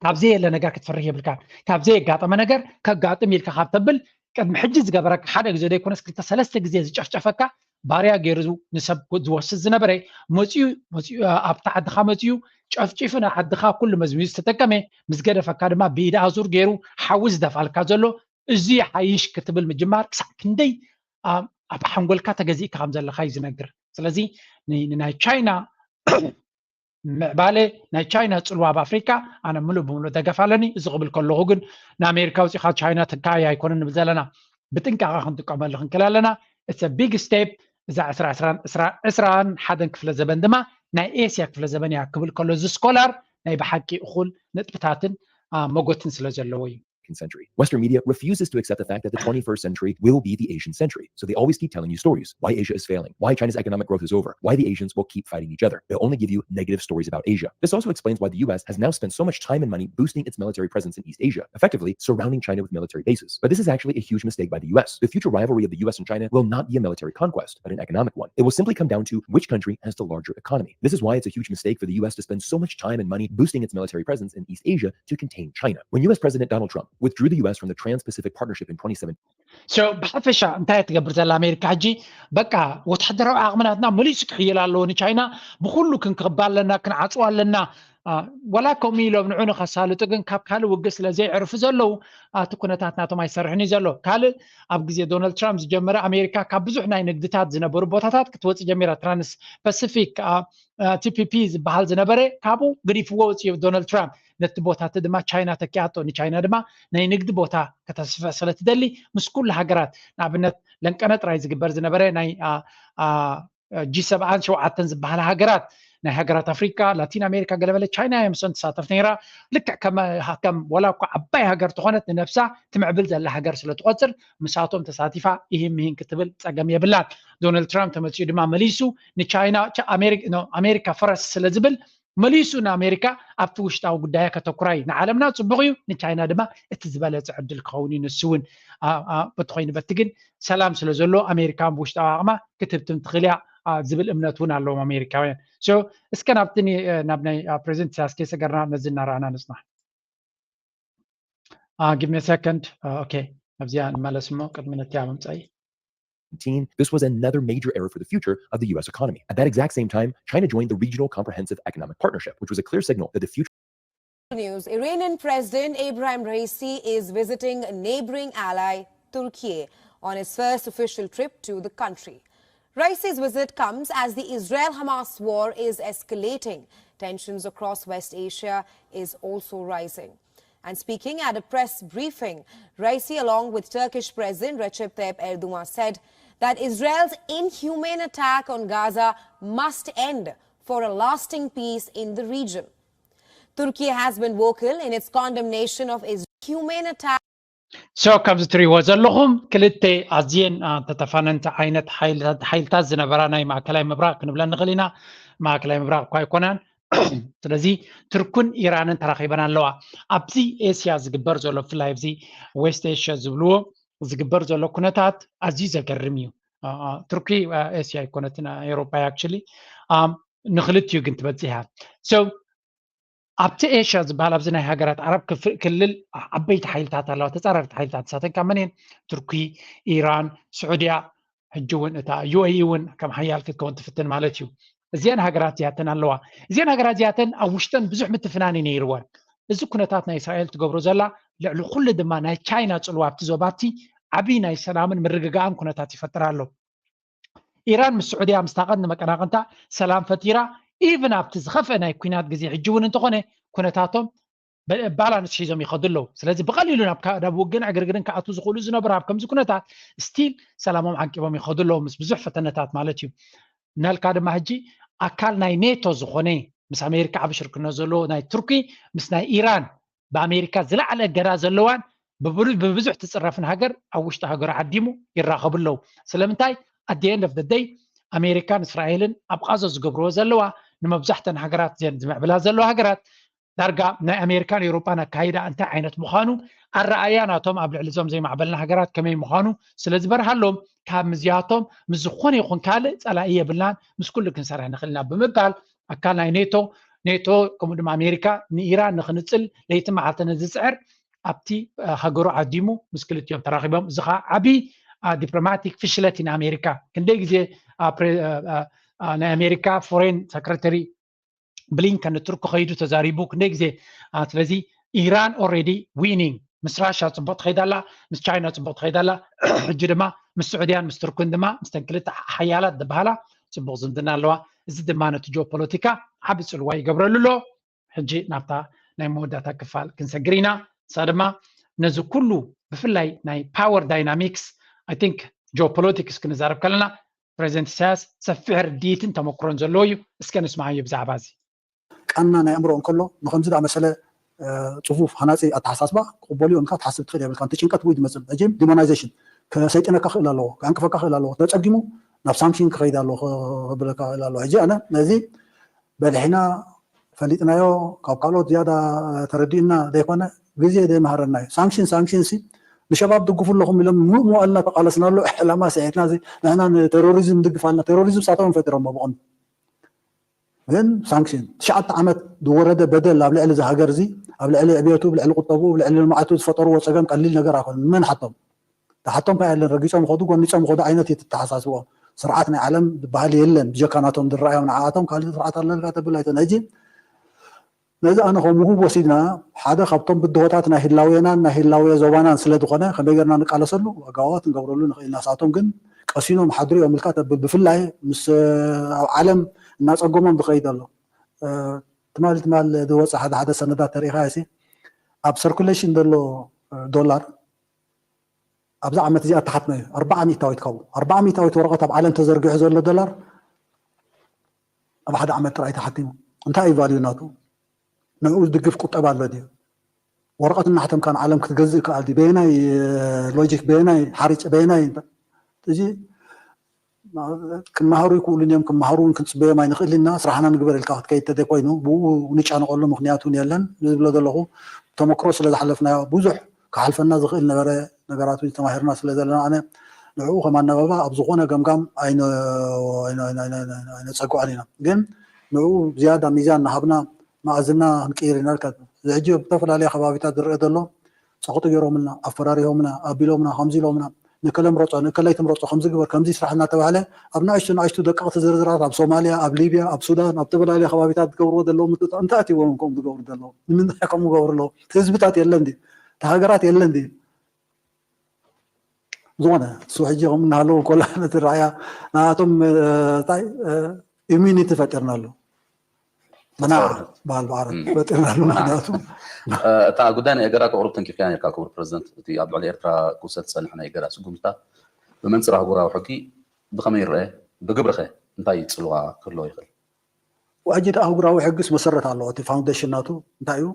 ካብ ዘየለ ነገር ክትፈርህ የብልካ። ካብ ዘየጋጠመ ነገር ከጋጥም ኢልካ ካብ ተብል ቅድሚ ሕጂ ዝገበረካ ሓደ ግዜ ዘይኮነስ ክልተ ሰለስተ ግዜ ዝጨፍጨፈካ ባርያ ገይሩ ንሰብ ዝወስድ ዝነበረ መፅኡ ኣብቲ ዓድኻ መፅኡ ጨፍጪፉ ንዓድኻ ኩሉ መዝሚዙ ዝተጠቀመ ምስ ገደፈካ ድማ ብኢድ ኣዙር ገይሩ ሓዊ ዝደፋልካ ዘሎ እዚ ሓይሽ ክትብል ምጅማር ክሳዕ ክንደይ ኣብ ሓንጎልካ ተገዚእካ ከም ዘለካ እዩ ዝነግር። ስለዚ ናይ ቻይና ምዕባለ ናይ ቻይና ፅልዋ ኣብ ኣፍሪካ ኣነ ምሉእ ብምሉእ ደገፍ ኣለኒ። እዚ ክብል ከለኹ ግን ንኣሜሪካ ውፅኢካ ቻይና ትካይ ኣይኮነን ንብል ዘለና ብጥንቃቐ ክንጥቀመሉ ክንክል ኣለና። It's a big step። እዛ ዕስራን ሓደን ክፍለ ዘበን ድማ ናይ ኤስያ ክፍለ ዘበን እያ ክብል ከሎ እዚ ስኮላር ናይ ብሓቂ እኹል ነጥብታትን መጎትን ስለ ዘለዎ እዩ። Century. Western media refuses to accept the fact that the twenty-first century will be the Asian century. So they always keep telling you stories. Why Asia is failing. Why China's economic growth is over. Why the Asians will keep fighting each other. They'll only give you negative stories about Asia. This also explains why the U S has now spent so much time and money boosting its military presence in East Asia, effectively surrounding China with military bases. But this is actually a huge mistake by the U S. The future rivalry of the U S and China will not be a military conquest, but an economic one. It will simply come down to which country has the larger economy. This is why it's a huge mistake for the U S to spend so much time and money boosting its military presence in East Asia to contain China. When U S President Donald Trump withdrew the U S from the Trans-Pacific Partnership in twenty seventeen, ብሓፈሻ እንታይ ትገብር ዘላ ኣሜሪካ ሕጂ በቃ ወታደራዊ ዓቕምናትና መሊሱ ክሕይል ኣለዎ ንቻይና ብኩሉ ክንክባ ኣለና ክንዓፅዋ ኣለና። ወላ ከምኡ ኢሎም ንዑ ንኸሳልጡ ግን ካብ ካልእ ውግእ ስለ ዘይዕርፉ ዘለዉ እቲ ኩነታት ናቶም ኣይሰርሕን እዩ ዘሎ። ካልእ ኣብ ግዜ ዶናልድ ትራምፕ ዝጀመረ ኣሜሪካ ካብ ብዙሕ ናይ ንግድታት ዝነበሩ ቦታታት ክትወፅእ ጀሚራ። ትራንስ ፓሲፊክ ቲፒፒ ዝበሃል ዝነበረ ካብኡ ገዲፍዎ ወፅኡ ዶናልድ ትራምፕ። ነቲ ቦታ እቲ ድማ ቻይና ተኪኣቶ። ንቻይና ድማ ናይ ንግዲ ቦታ ከተስፍሕ ስለ ትደሊ ምስ ኩሉ ሃገራት ንኣብነት ለንቀነ ጥራይ ዝግበር ዝነበረ ናይ ጂ ሰብዓን ሸውዓተን ዝበሃላ ሃገራት ናይ ሃገራት ኣፍሪካ፣ ላቲን ኣሜሪካ፣ ገለበለ ቻይና እያ ምስኦም ትሳተፍ ነይራ። ልክዕ ከም ከም ወላ እኳ ዓባይ ሃገር ተኾነት ንነብሳ ትምዕብል ዘላ ሃገር ስለ ትቆፅር ምሳቶም ተሳቲፋ ይህም ይህን ክትብል ፀገም የብላን። ዶናልድ ትራምፕ ተመፂኡ ድማ መሊሱ ንቻይና ቻ- ኣሜሪ- ኖ፣ ኣሜሪካ ፈረስ ስለ ዝብል መሊሱ ንኣሜሪካ ኣብቲ ውሽጣዊ ጉዳያ ከተኩራ እዩ። ንዓለምና ፅቡቕ እዩ፣ ንቻይና ድማ እቲ ዝበለፀ ዕድል ክኸውን እዩ። ንሱ እውን አ- አ- በቲ ኮይኑ በቲ ግን ሰላም ስለ ዘሎ ኣሜሪካ ብውሽጣዊ ኣቕማ ክትህብትም ትኽእል እያ አ፣ ዝብል እምነት እውን ኣለዎም ኣሜሪካውያን። So እስከ ናብቲ ኒ- እ፣ ናብ ናይ ፕሬዚደንት ኢሳያስ ከይሰገርና ነዚ እናረኣና ንፅናሕ። Uh, give me a second. Uh, okay. ኣብዚኣ ንመለስ እሞ ቅድሚ ነቲኣ ምምፃኢ። This was another major error for the future of the U S economy. At that exact same time, China joined the Regional Comprehensive Economic Partnership, which was a clear signal that the future News. Iranian President Ebrahim Raisi is visiting neighboring ally Turkey on his first official trip to the country. Raisi's visit comes as the Israel Hamas war is escalating. Tensions across West Asia is also rising. And speaking at a press briefing, Raisi, along with Turkish President Recep Tayyip Erdogan, said that Israel's inhumane attack on Gaza must end for a lasting peace in the region. Turkey has been vocal in its condemnation of Israel's humane attack. So ከምዚ ትሪእዎ ዘለኹም ክልተ ኣዝየን አ፣ ተተፋነንቲ ዓይነት ሓይልታት ሓይልታት ዝነበራ ናይ ማእከላይ ምብራቕ ክንብለን ንኽእል ኢና። ማእከላይ ምብራቕ እኳ ኣይኮናን። ስለዚ ትርኩን ኢራንን ተራኺበን ኣለዋ። ኣብዚ ኤስያ ዝግበር ዘሎ ብፍላይ ኣብዚ ዌስት ኤሽያ ዝብልዎ ዝግበር ዘሎ ኩነታት ኣዝዩ ዘገርም እዩ። አ፣ አ፣ ትርኪ አ፣ ኤስያ ኣይኮነትን፣ አ፣ ኤውሮጳ እያ። Actually ንኽልቲኡ ግን ትበጽሕ እያ። So ኣብቲ ኤሽያ ዝበሃል ኣብዚ ናይ ሃገራት ዓረብ ክፍ- ክልል ዓበይቲ ሓይልታት ኣለዋ፣ ተፃረርቲ ሓይልታት። ንሳተን ካብ መን እየን? ቱርኪ፣ ኢራን፣ ስዑድያ፣ ሕጂ እውን እታ ዩ ኤ ኢ እውን ከም ሓያል ክትከውን ትፍትን ማለት እዩ። እዚአን ሃገራት እዚኣተን ኣለዋ። እዚአን ሃገራት እዚኣተን ኣብ ውሽጠን ብዙሕ ምትፍናን እዩ ነይርወን። እዚ ኩነታት ናይ እስራኤል ትገብሮ ዘላ ልዕሊ ኩሉ ድማ ናይ ቻይና ፅልዋ ኣብቲ ዞባቲ ዓብዪ ናይ ሰላምን ምርግጋእን ኩነታት ይፈጥር ኣሎ። ኢራን ምስ ስዑድያ ምስታ ቀንዲ መቀናቕንታ ሰላም ፈጢራ፣ ኢቭን ኣብቲ ዝኸፍአ ናይ ኲናት ግዜ ሕጂ እውን እንተኾነ ኩነታቶም ባላንስ ሒዞም ይኸዱ ኣለዉ። ስለዚ ብቐሊሉ ናብ ካ- ናብ ውግእን ዕግርግርን ክኣትዉ ዝኽእሉ ዝነበሩ ኣብ ከምዚ ኩነታት ስቲል ሰላሞም ዓቂቦም ይኸዱ ኣለዉ ምስ ብዙሕ ፈተነታት ማለት እዩ። እናልካ ድማ ሕጂ ኣካል ናይ ኔቶ ዝኾነ ምስ ኣሜሪካ ዓቢ ሽርክነት ዘለዎ ናይ ቱርኪ ምስ ናይ ኢራን ብኣሜሪካ ዝለዓለ እገዳ ዘለዋን ብብዙ- ብብዙሕ ትፅረፍን ሃገር ኣብ ውሽጢ ሃገሩ ዓዲሙ ይራኸቡ ኣለዉ። ስለምንታይ? At the end of the day ኣሜሪካን እስራኤልን ኣብ ቃዞ ዝገብርዎ ዘለዋ ንመብዛሕተን ሃገራት ዘን ዝምዕብላ ዘለዋ ሃገራት ዳርጋ ናይ ኣሜሪካን ኤውሮጳን ኣካይዳ እንታይ ዓይነት ምዃኑ ኣረኣእያ ናቶም ኣብ ልዕሊ እዞም ዘይማዕበልና ሃገራት ከመይ ምዃኑ ስለ ዝበርሃሎም ካብ ምዚያቶም ምስ ዝኾነ ይኹን ካልእ ጸላኢ የብልናን፣ ምስ ኩሉ ክንሰርሕ ንኽእል ኢና ብምባል ኣካል ናይ ኔቶ ኔቶ ከምኡ ድማ ኣሜሪካ ንኢራን ንኽንጽል ለይትን መዓልትን ዝጽዕር ኣብቲ ሃገሩ ዓዲሙ ምስ ክልቲኦም ተራኺቦም። እዚ ከዓ ዓብዪ ዲፕሎማቲክ ፍሽለት እዩ ንኣሜሪካ። ክንደይ ግዜ ናይ ኣሜሪካ ፎሬን ሰክረተሪ ብሊንከን ንቱርኪ ከይዱ ተዛሪቡ ክንደይ ግዜ። ስለዚ ኢራን ኦልሬዲ ዊኒንግ ምስ ራሻ ፅቡቅ ትኸይድ ኣላ፣ ምስ ቻይና ፅቡቅ ትኸይድ ኣላ። ሕጂ ድማ ምስ ስዑድያን ምስ ቱርክን ድማ ምስተን ክልተ ሓያላት ዝበሃላ ፅቡቅ ዝምድና ኣለዋ። እዚ ድማ ነቲ ጂኦፖለቲካ ዓቢ ፅልዋ ይገብረሉ ኣሎ። ሕጂ ናብታ ናይ መወዳእታ ክፋል ክንሰግር ኢና። ንሳ ድማ ነዚ ኩሉ ብፍላይ ናይ ፓወር ዳይናሚክስ ኣይ ቲንክ ጂኦፖለቲክስ ክንዛረብ ከለና ፕሬዚደንት ኢሳያስ ሰፊሕ ርድኢትን ተመክሮን ዘለዎ እዩ። እስከ ንስምዓዮ ብዛዕባ እዚ። ቃና ናይ ኣእምሮ እንከሎ ንከምዚ ዝኣመሰለ ፅፉፍ ሃናፂ ኣተሓሳስባ ክቕበሉ እዮም ኢልካ ትሓስብ ትኽእል የብልካ። እቲ ጭንቀት ብኡ ዝመፅእ ሕጂ ዲሞናይዜሽን ከሰይጥነካ ክእል ኣለዎ፣ ከዕንቅፈካ ክእል ኣለዎ። ተፀጊሙ ናብ ሳንክሽን ክኸይድ ኣለዎ ክብለካ ክእል ኣለዎ። ሕጂ ኣነ ነዚ በሊሕና ፈሊጥናዮ ካብ ካልኦት ዝያዳ ተረዲእና ዘይኮነ ግዜ ዘይመሃረና እዩ። ሳንክሽን ሳንክሽን ሲ ንሸባብ ድግፉ ኣለኹም ኢሎም ሙሉእ መዋእልና ተቃለስናሉ ዕላማ ስዒትና እዚ ንሕና ንቴሮሪዝም ንድግፍ ኣለና። ቴሮሪዝም ሳቶም ፈጢሮሞ ብቐንዱ ግን ሳንክሽን ትሽዓተ ዓመት ዝወረደ በደል ኣብ ልዕሊ እዚ ሃገር እዚ ኣብ ልዕሊ ዕብየቱ ብልዕሊ ቁጠቡ ብልዕሊ ልምዓቱ ዝፈጠርዎ ፀገም ቀሊል ነገር ኣይኮነን። መን ሓቶም ተሓቶም ከ የለን ረጊፆም ከዱ ጎኒፆም ከዱ ዓይነት እዩ ተተሓሳስቦም። ስርዓት ናይ ዓለም ዝበሃል የለን ብጀካ ናቶም ዝረኣዮም ንዓኣቶም ካልእ ስርዓት ኣለልካ ተብል ኣይተን ሕጂ ነዚ ኣነ ከም ውሁብ ወሲድና ሓደ ካብቶም ብድሆታት ናይ ህላዌናን ናይ ህላዌ ዞባናን ስለ ዝኾነ ከመይ ጌርና ንቃለሰሉ ኣጋዋት ንገብረሉ ንኽእል ኢና። ንሳቶም ግን ቀሲኖም ሓድሩ እዮም ኢልካ ተብል ብፍላይ ምስ ኣብ ዓለም እናፀገሞም ዝኸይድ ኣሎ ትማል ትማል ዝወፀ ሓደ ሓደ ሰነዳት ተሪኢኻ ሲ ኣብ ሰርኩሌሽን ዘሎ ዶላር ኣብዛ ዓመት እዚኣ ተሓትመ እዩ ኣርባዓ ሚእታዊት ካብኡ ኣርባዓ ሚእታዊት ወረቐት ኣብ ዓለም ተዘርጊሑ ዘሎ ዶላር ኣብ ሓደ ዓመት ጥራይ ተሓቲሙ። እንታይ እዩ ቫልዩ ናቱ? ንዕኡ ዝድግፍ ቁጠባ ኣሎ ድዩ? ወረቐት እናሕተምካ ንዓለም ክትገዝእ ይከኣል ድዩ? በየናይ ሎጂክ፣ በየናይ ሓሪጭ፣ በየናይ? እዚ ክመሃሩ ይክእሉን እዮም፣ ክመሃሩ እውን ክንፅበዮም ኣይንኽእል ኢና። ስራሕና ንግበር ኢልካ ክትከይድ ተዘይኮይኑ ብኡ ንጨነቐሉ ምክንያት እውን የለን። ዝብሎ ዘለኹ ተመክሮ ስለ ዝሓለፍናዮ ብዙሕ ክሓልፈና ዝኽእል ነበረ፣ ነገራት እውን ተማሂርና ስለ ዘለና ኣነ ንዕኡ ከም ኣነባባ ኣብ ዝኾነ ገምጋም ኣይነ- ኣይነ- ኣይነ- ኣይነ- ኣይነፀግዖን ኢና። ግን ንዕኡ ዝያዳ ሚዛን እናሃብና መኣዝና ክንቅይር ኢና። ልካ እዚ ሕጂ ኣብ ዝተፈላለያ ከባቢታት ዝረአ ዘሎ ፀቕጢ ገይሮምልና፣ ኣፈራሪሆምና፣ ኣቢሎምና፣ ከምዚ ኢሎምና፣ ንከለ ምረፆ፣ ንከለ ኣይትምረፆ፣ ከምዚ ግበር፣ ከምዚ ስራሕ እናተባህለ ኣብ ንኣሽቱ ንኣሽቱ ደቀቕቲ ዝርዝራት ኣብ ሶማልያ፣ ኣብ ሊብያ፣ ኣብ ሱዳን፣ ኣብ ዝተፈላለያ ከባቢታት ዝገብርዎ ዘለዉ ምጥጣ እንታይ ኣትይዎም ከምኡ ዝገብሩ ዘለዉ? ንምንታይ ከምኡ ገብሩ ኣለዉ? እቲ ህዝብታት የለን ድዩ? እቲ ሃገራት የለን ድዩ? ዝኾነ እሱ ሕጂ ከም እናሃለዉ ኮላ ነቲ ረኣያ ንኣቶም እንታይ ኢሚኒቲ ፈጢርናሉ። መናዓ በሃል ብዓረብ ፈጢርናሉ። ምክንያቱ እታ ጉዳይ ናይ እገዳ ከቕርብ ተንኪፍካ ነርካ ክቡር ፕረዚደንት፣ እቲ ኣብ ልዕሊ ኤርትራ ክውሰድ ዝጸንሐ ናይ እገዳ ስጉምትታት ብመንጽር ኣህጉራዊ ሕጊ ብኸመይ ይረአ? ብግብርኸ እንታይ ጽልዋ ክህልዎ ይኽእል? ሕጂ እቲ ኣህጉራዊ ሕግስ መሰረት ኣለዎ። እቲ ፋውንዴሽን ናቱ እንታይ እዩ?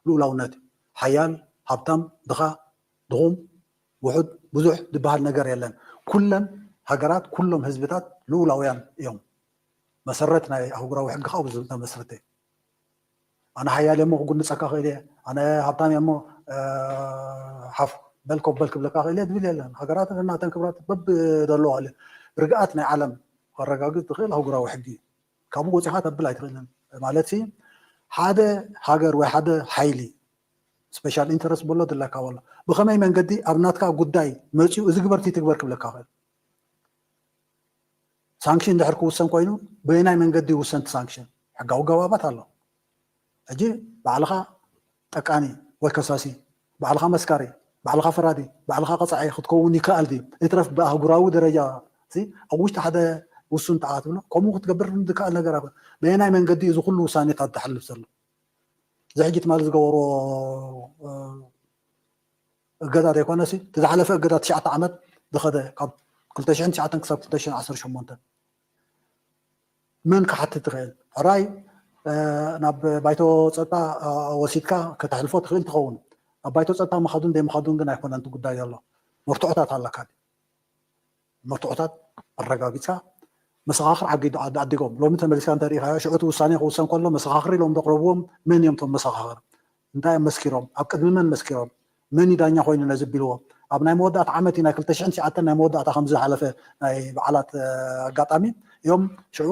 ልኡላውነት እዩ። ሓያል፣ ሃብታም፣ ድኻ፣ ድኹም፣ ውሑድ፣ ብዙሕ ዝበሃል ነገር የለን። ኩለን ሃገራት፣ ኩሎም ህዝብታት ልኡላውያን እዮም። መሰረት ናይ ኣህጉራዊ ሕጊ ከዓ ብዙ ተመስርተ። ኣነ ሓያል እሞ ክጉንፀካ ክእል እየ፣ ኣነ ሃብታም እየ እሞ ሓፍ በል ኮበል ክብለካ ክእል እየ ዝብል የለን። ሃገራት ናተን ክብራት በብደለዋ ርግኣት ናይ ዓለም ከረጋግፅ ትኽእል ኣህጉራዊ ሕጊ እዩ። ካብኡ ወፂኻ ተብል ኣይትኽእልን ማለት ሲ ሓደ ሃገር ወይ ሓደ ሓይሊ ስፔሻል ኢንተረስት በሎ ድለካ በሎ ብኸመይ መንገዲ ኣብ ናትካ ጉዳይ መፂኡ እዚ ግበርቲ ትግበር ክብለካ ክእል። ሳንክሽን ድሕር ክውሰን ኮይኑ በየናይ መንገዲ ይውሰን እቲ ሳንክሽን? ሕጋዊ ገባባት ኣሎ። ሕጂ ባዕልኻ ጠቃኒ ወይ ከሳሲ፣ ባዕልኻ መስካሪ፣ ባዕልኻ ፈራዲ፣ ባዕልኻ ቀፃዒ ክትከውን ይከኣል ድዩ? ይትረፍ ብኣህጉራዊ ደረጃ ሲ ኣብ ውሽጢ ሓደ ውሱን ተኣትብሎ ከምኡ ክትገብር ዝከኣል ነገር ኣብ በየናይ መንገዲ እዚ ኩሉ ውሳኔታት ዝሓልፍ ዘሎ? እዚ ሕጂ ትማሊ ዝገበርዎ እገዳ ዘይኮነሲ እቲ ዝሓለፈ እገዳ ትሽዓተ ዓመት ዝኸደ ካብ ክልተ ሽሕን ትሽዓተን ክሳብ ክልተ ሽሕን ዓሰርተ ሸሞንተ መን ክሓትት ትኽእል? ሕራይ ናብ ባይቶ ፀጥታ ወሲድካ ከተሕልፎ ትኽእል ትኸውን። ኣብ ባይቶ ፀጥታ ምኻዱን ዘይምኻዱን ግን ኣይኮነን እቲ ጉዳይ ዘሎ። መርትዖታት ኣለካ። መርትዖታት ኣረጋጊፅካ መሰኻኽር ዓዲጎም ሎሚ ተመሊስካ እንተሪኢኻዮ ሽዑ እቲ ውሳኔ ክውሰን ከሎ መሰኻኽር ኢሎም ዘቕረብዎም መን እዮም እቶም መሰኻኽር? እንታይ እዮም መስኪሮም? ኣብ ቅድሚ መን መስኪሮም? መን እዩ ዳኛ ኮይኑ ነዚ ቢልዎ? ኣብ ናይ መወዳእታ ዓመት እዩ ናይ ክልተ ሽሕን ትሽዓተን ናይ መወዳእታ ከም ዝሓለፈ ናይ በዓላት ኣጋጣሚ እዮም ሽዑ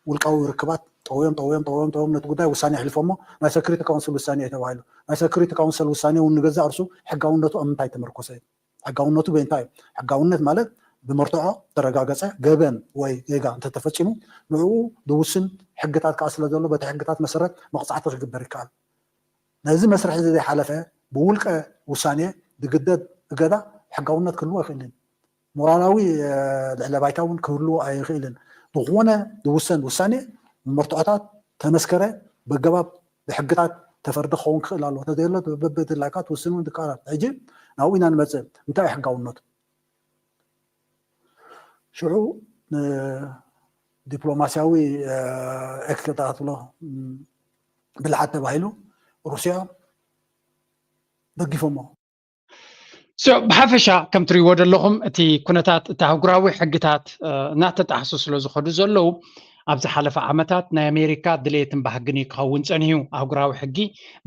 ብውልቃዊ ርክባት ጠውዮም ጠውዮም ጠውዮም ጠውዮም ነቲ ጉዳይ ውሳኔ ኣሕሊፎሞ ናይ ሰክሪቲ ካውንስል ውሳኔ እዩ ተባሂሉ። ናይ ሰክሪቲ ካውንስል ውሳኔ እውን ንገዛእ ርሱ ሕጋውነቱ ኣብ ምንታይ ተመርኮሰ እዩ? ሕጋውነቱ በእንታይ እዩ? ሕጋውነት ማለት ብመርትዖ ተረጋገፀ ገበን ወይ ጌጋ እንተተፈፂሙ ንዕኡ ዝውስን ሕግታት ከዓ ስለ ዘሎ በቲ ሕግታት መሰረት መቕፃዕቲ ክግበር ይከኣል። ነዚ መስርሕ እዚ ዘይሓለፈ ብውልቀ ውሳኔ ዝግደድ እገዳ ሕጋውነት ክህልዎ ኣይኽእልን። ሞራላዊ ልዕለ ባይታ እውን ክህልዎ ኣይኽእልን። ዝኾነ ዝውሰን ውሳኔ ብመርትዖታት ተመስከረ በገባብ ብሕግታት ተፈርዲ ክኸውን ክኽእል ኣለዎ። ተዘየሎ በብድላይካ ትውስን እውን ትከኣል። ሕጂ ናብኡ ኢና ንመፅእ። እንታይ እዩ ሕጋውነቱ? ሽዑ ንዲፕሎማሲያዊ ኤክት ክትብሎ ብልሓት ተባሂሉ ሩስያ ደጊፎሞ። ብሓፈሻ ከም ትሪእዎ ዘለኹም እቲ ኩነታት እቲ ኣህጉራዊ ሕግታት እናተጣሕሱ ስለ ዝኸዱ ዘለዉ ኣብ ዝሓለፈ ዓመታት ናይ ኣሜሪካ ድሌትን ባህግን እዩ ክኸውን ፀኒሑ። ኣህጉራዊ ሕጊ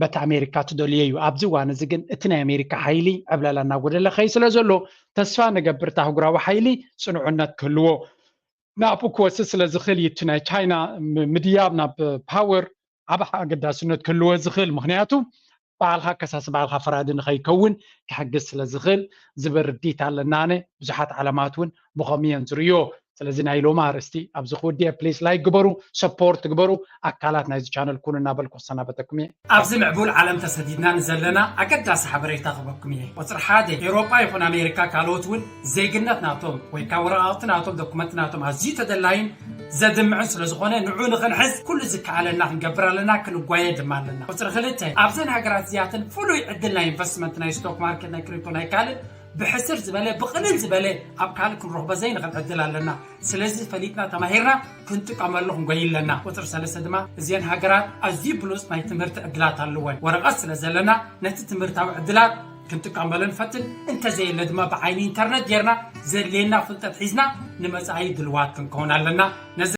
በቲ ኣሜሪካ ትደልዮ እዩ። ኣብዚ እዋን እዚ ግን እቲ ናይ ኣሜሪካ ሓይሊ ዕብለላ እናጎደለ ከይ ስለ ዘሎ ተስፋ ንገብር እቲ ኣህጉራዊ ሓይሊ ፅኑዕነት ክህልዎ ናብኡ ክወስድ ስለ ዝኽእል እዩ እቲ ናይ ቻይና ምድያብ ናብ ፓወር ዓብ ኣገዳስነት ክህልዎ ዝኽእል ምኽንያቱ ባዕልኻ ከሳሲ ባዕልኻ ፈራዲ ንኸይከውን ክሕግዝ ስለ ዝኽእል ዝብል ርዲት ኣለና። ኣነ ብዙሓት ዓለማት እውን ብኸምኡ እየን ዝርእዮ። ስለዚ ናይ ሎሚ ኣርእስቲ ኣብዚ ክውድእ ፕሊስ ላይክ ግበሩ፣ ሰፖርት ግበሩ፣ ኣካላት ናይዚ ቻነል ኩኑ እናበልኩ ክሰናበተኩም እየ። ኣብዚ ምዕቡል ዓለም ተሰዲድና ንዘለና ኣገዳሲ ሓበሬታ ክበኩም እየ። ቁፅሪ ሓደ ኤውሮጳ ይኹን ኣሜሪካ ካልኦት እውን ዜግነት ናቶም ወይ ከዓ ወረቃቅቲ ናቶም ዶኩመንት ናቶም ኣዝዩ ተደላይን ዘድምዕን ስለዝኾነ ንዑ ንኽንሕዝ ኩሉ ዝከኣለና ክንገብር ኣለና፣ ክንጓየ ድማ ኣለና። ቁፅሪ ክልተ ኣብዘን ሃገራት እዚኣተን ፍሉይ ዕድል ናይ ኢንቨስትመንት ናይ ስቶክ ማርኬት ናይ ክሪፕቶ ናይ ካልእ ብሕስር ዝበለ ብቕልል ዝበለ ኣብ ካልእ ክንረኽቦ ዘይንኽእል ዕድል ኣለና። ስለዚ ፈሊጥና ተማሂርና ክንጥቀመሉ ክንጎይ ኣለና። ቁፅሪ ሰለስተ ድማ እዚአን ሃገራት ኣዝዩ ብሉፅ ናይ ትምህርቲ ዕድላት ኣለወን። ወረቐት ስለ ዘለና ነቲ ትምህርታዊ ዕድላት ክንጥቀመሉ ንፈትን፣ እንተዘየለ ድማ ብዓይኒ ኢንተርነት ጌርና ዘድልየና ፍልጠት ሒዝና ንመጻኢ ድልዋት ክንከውን ኣለና። ነዚ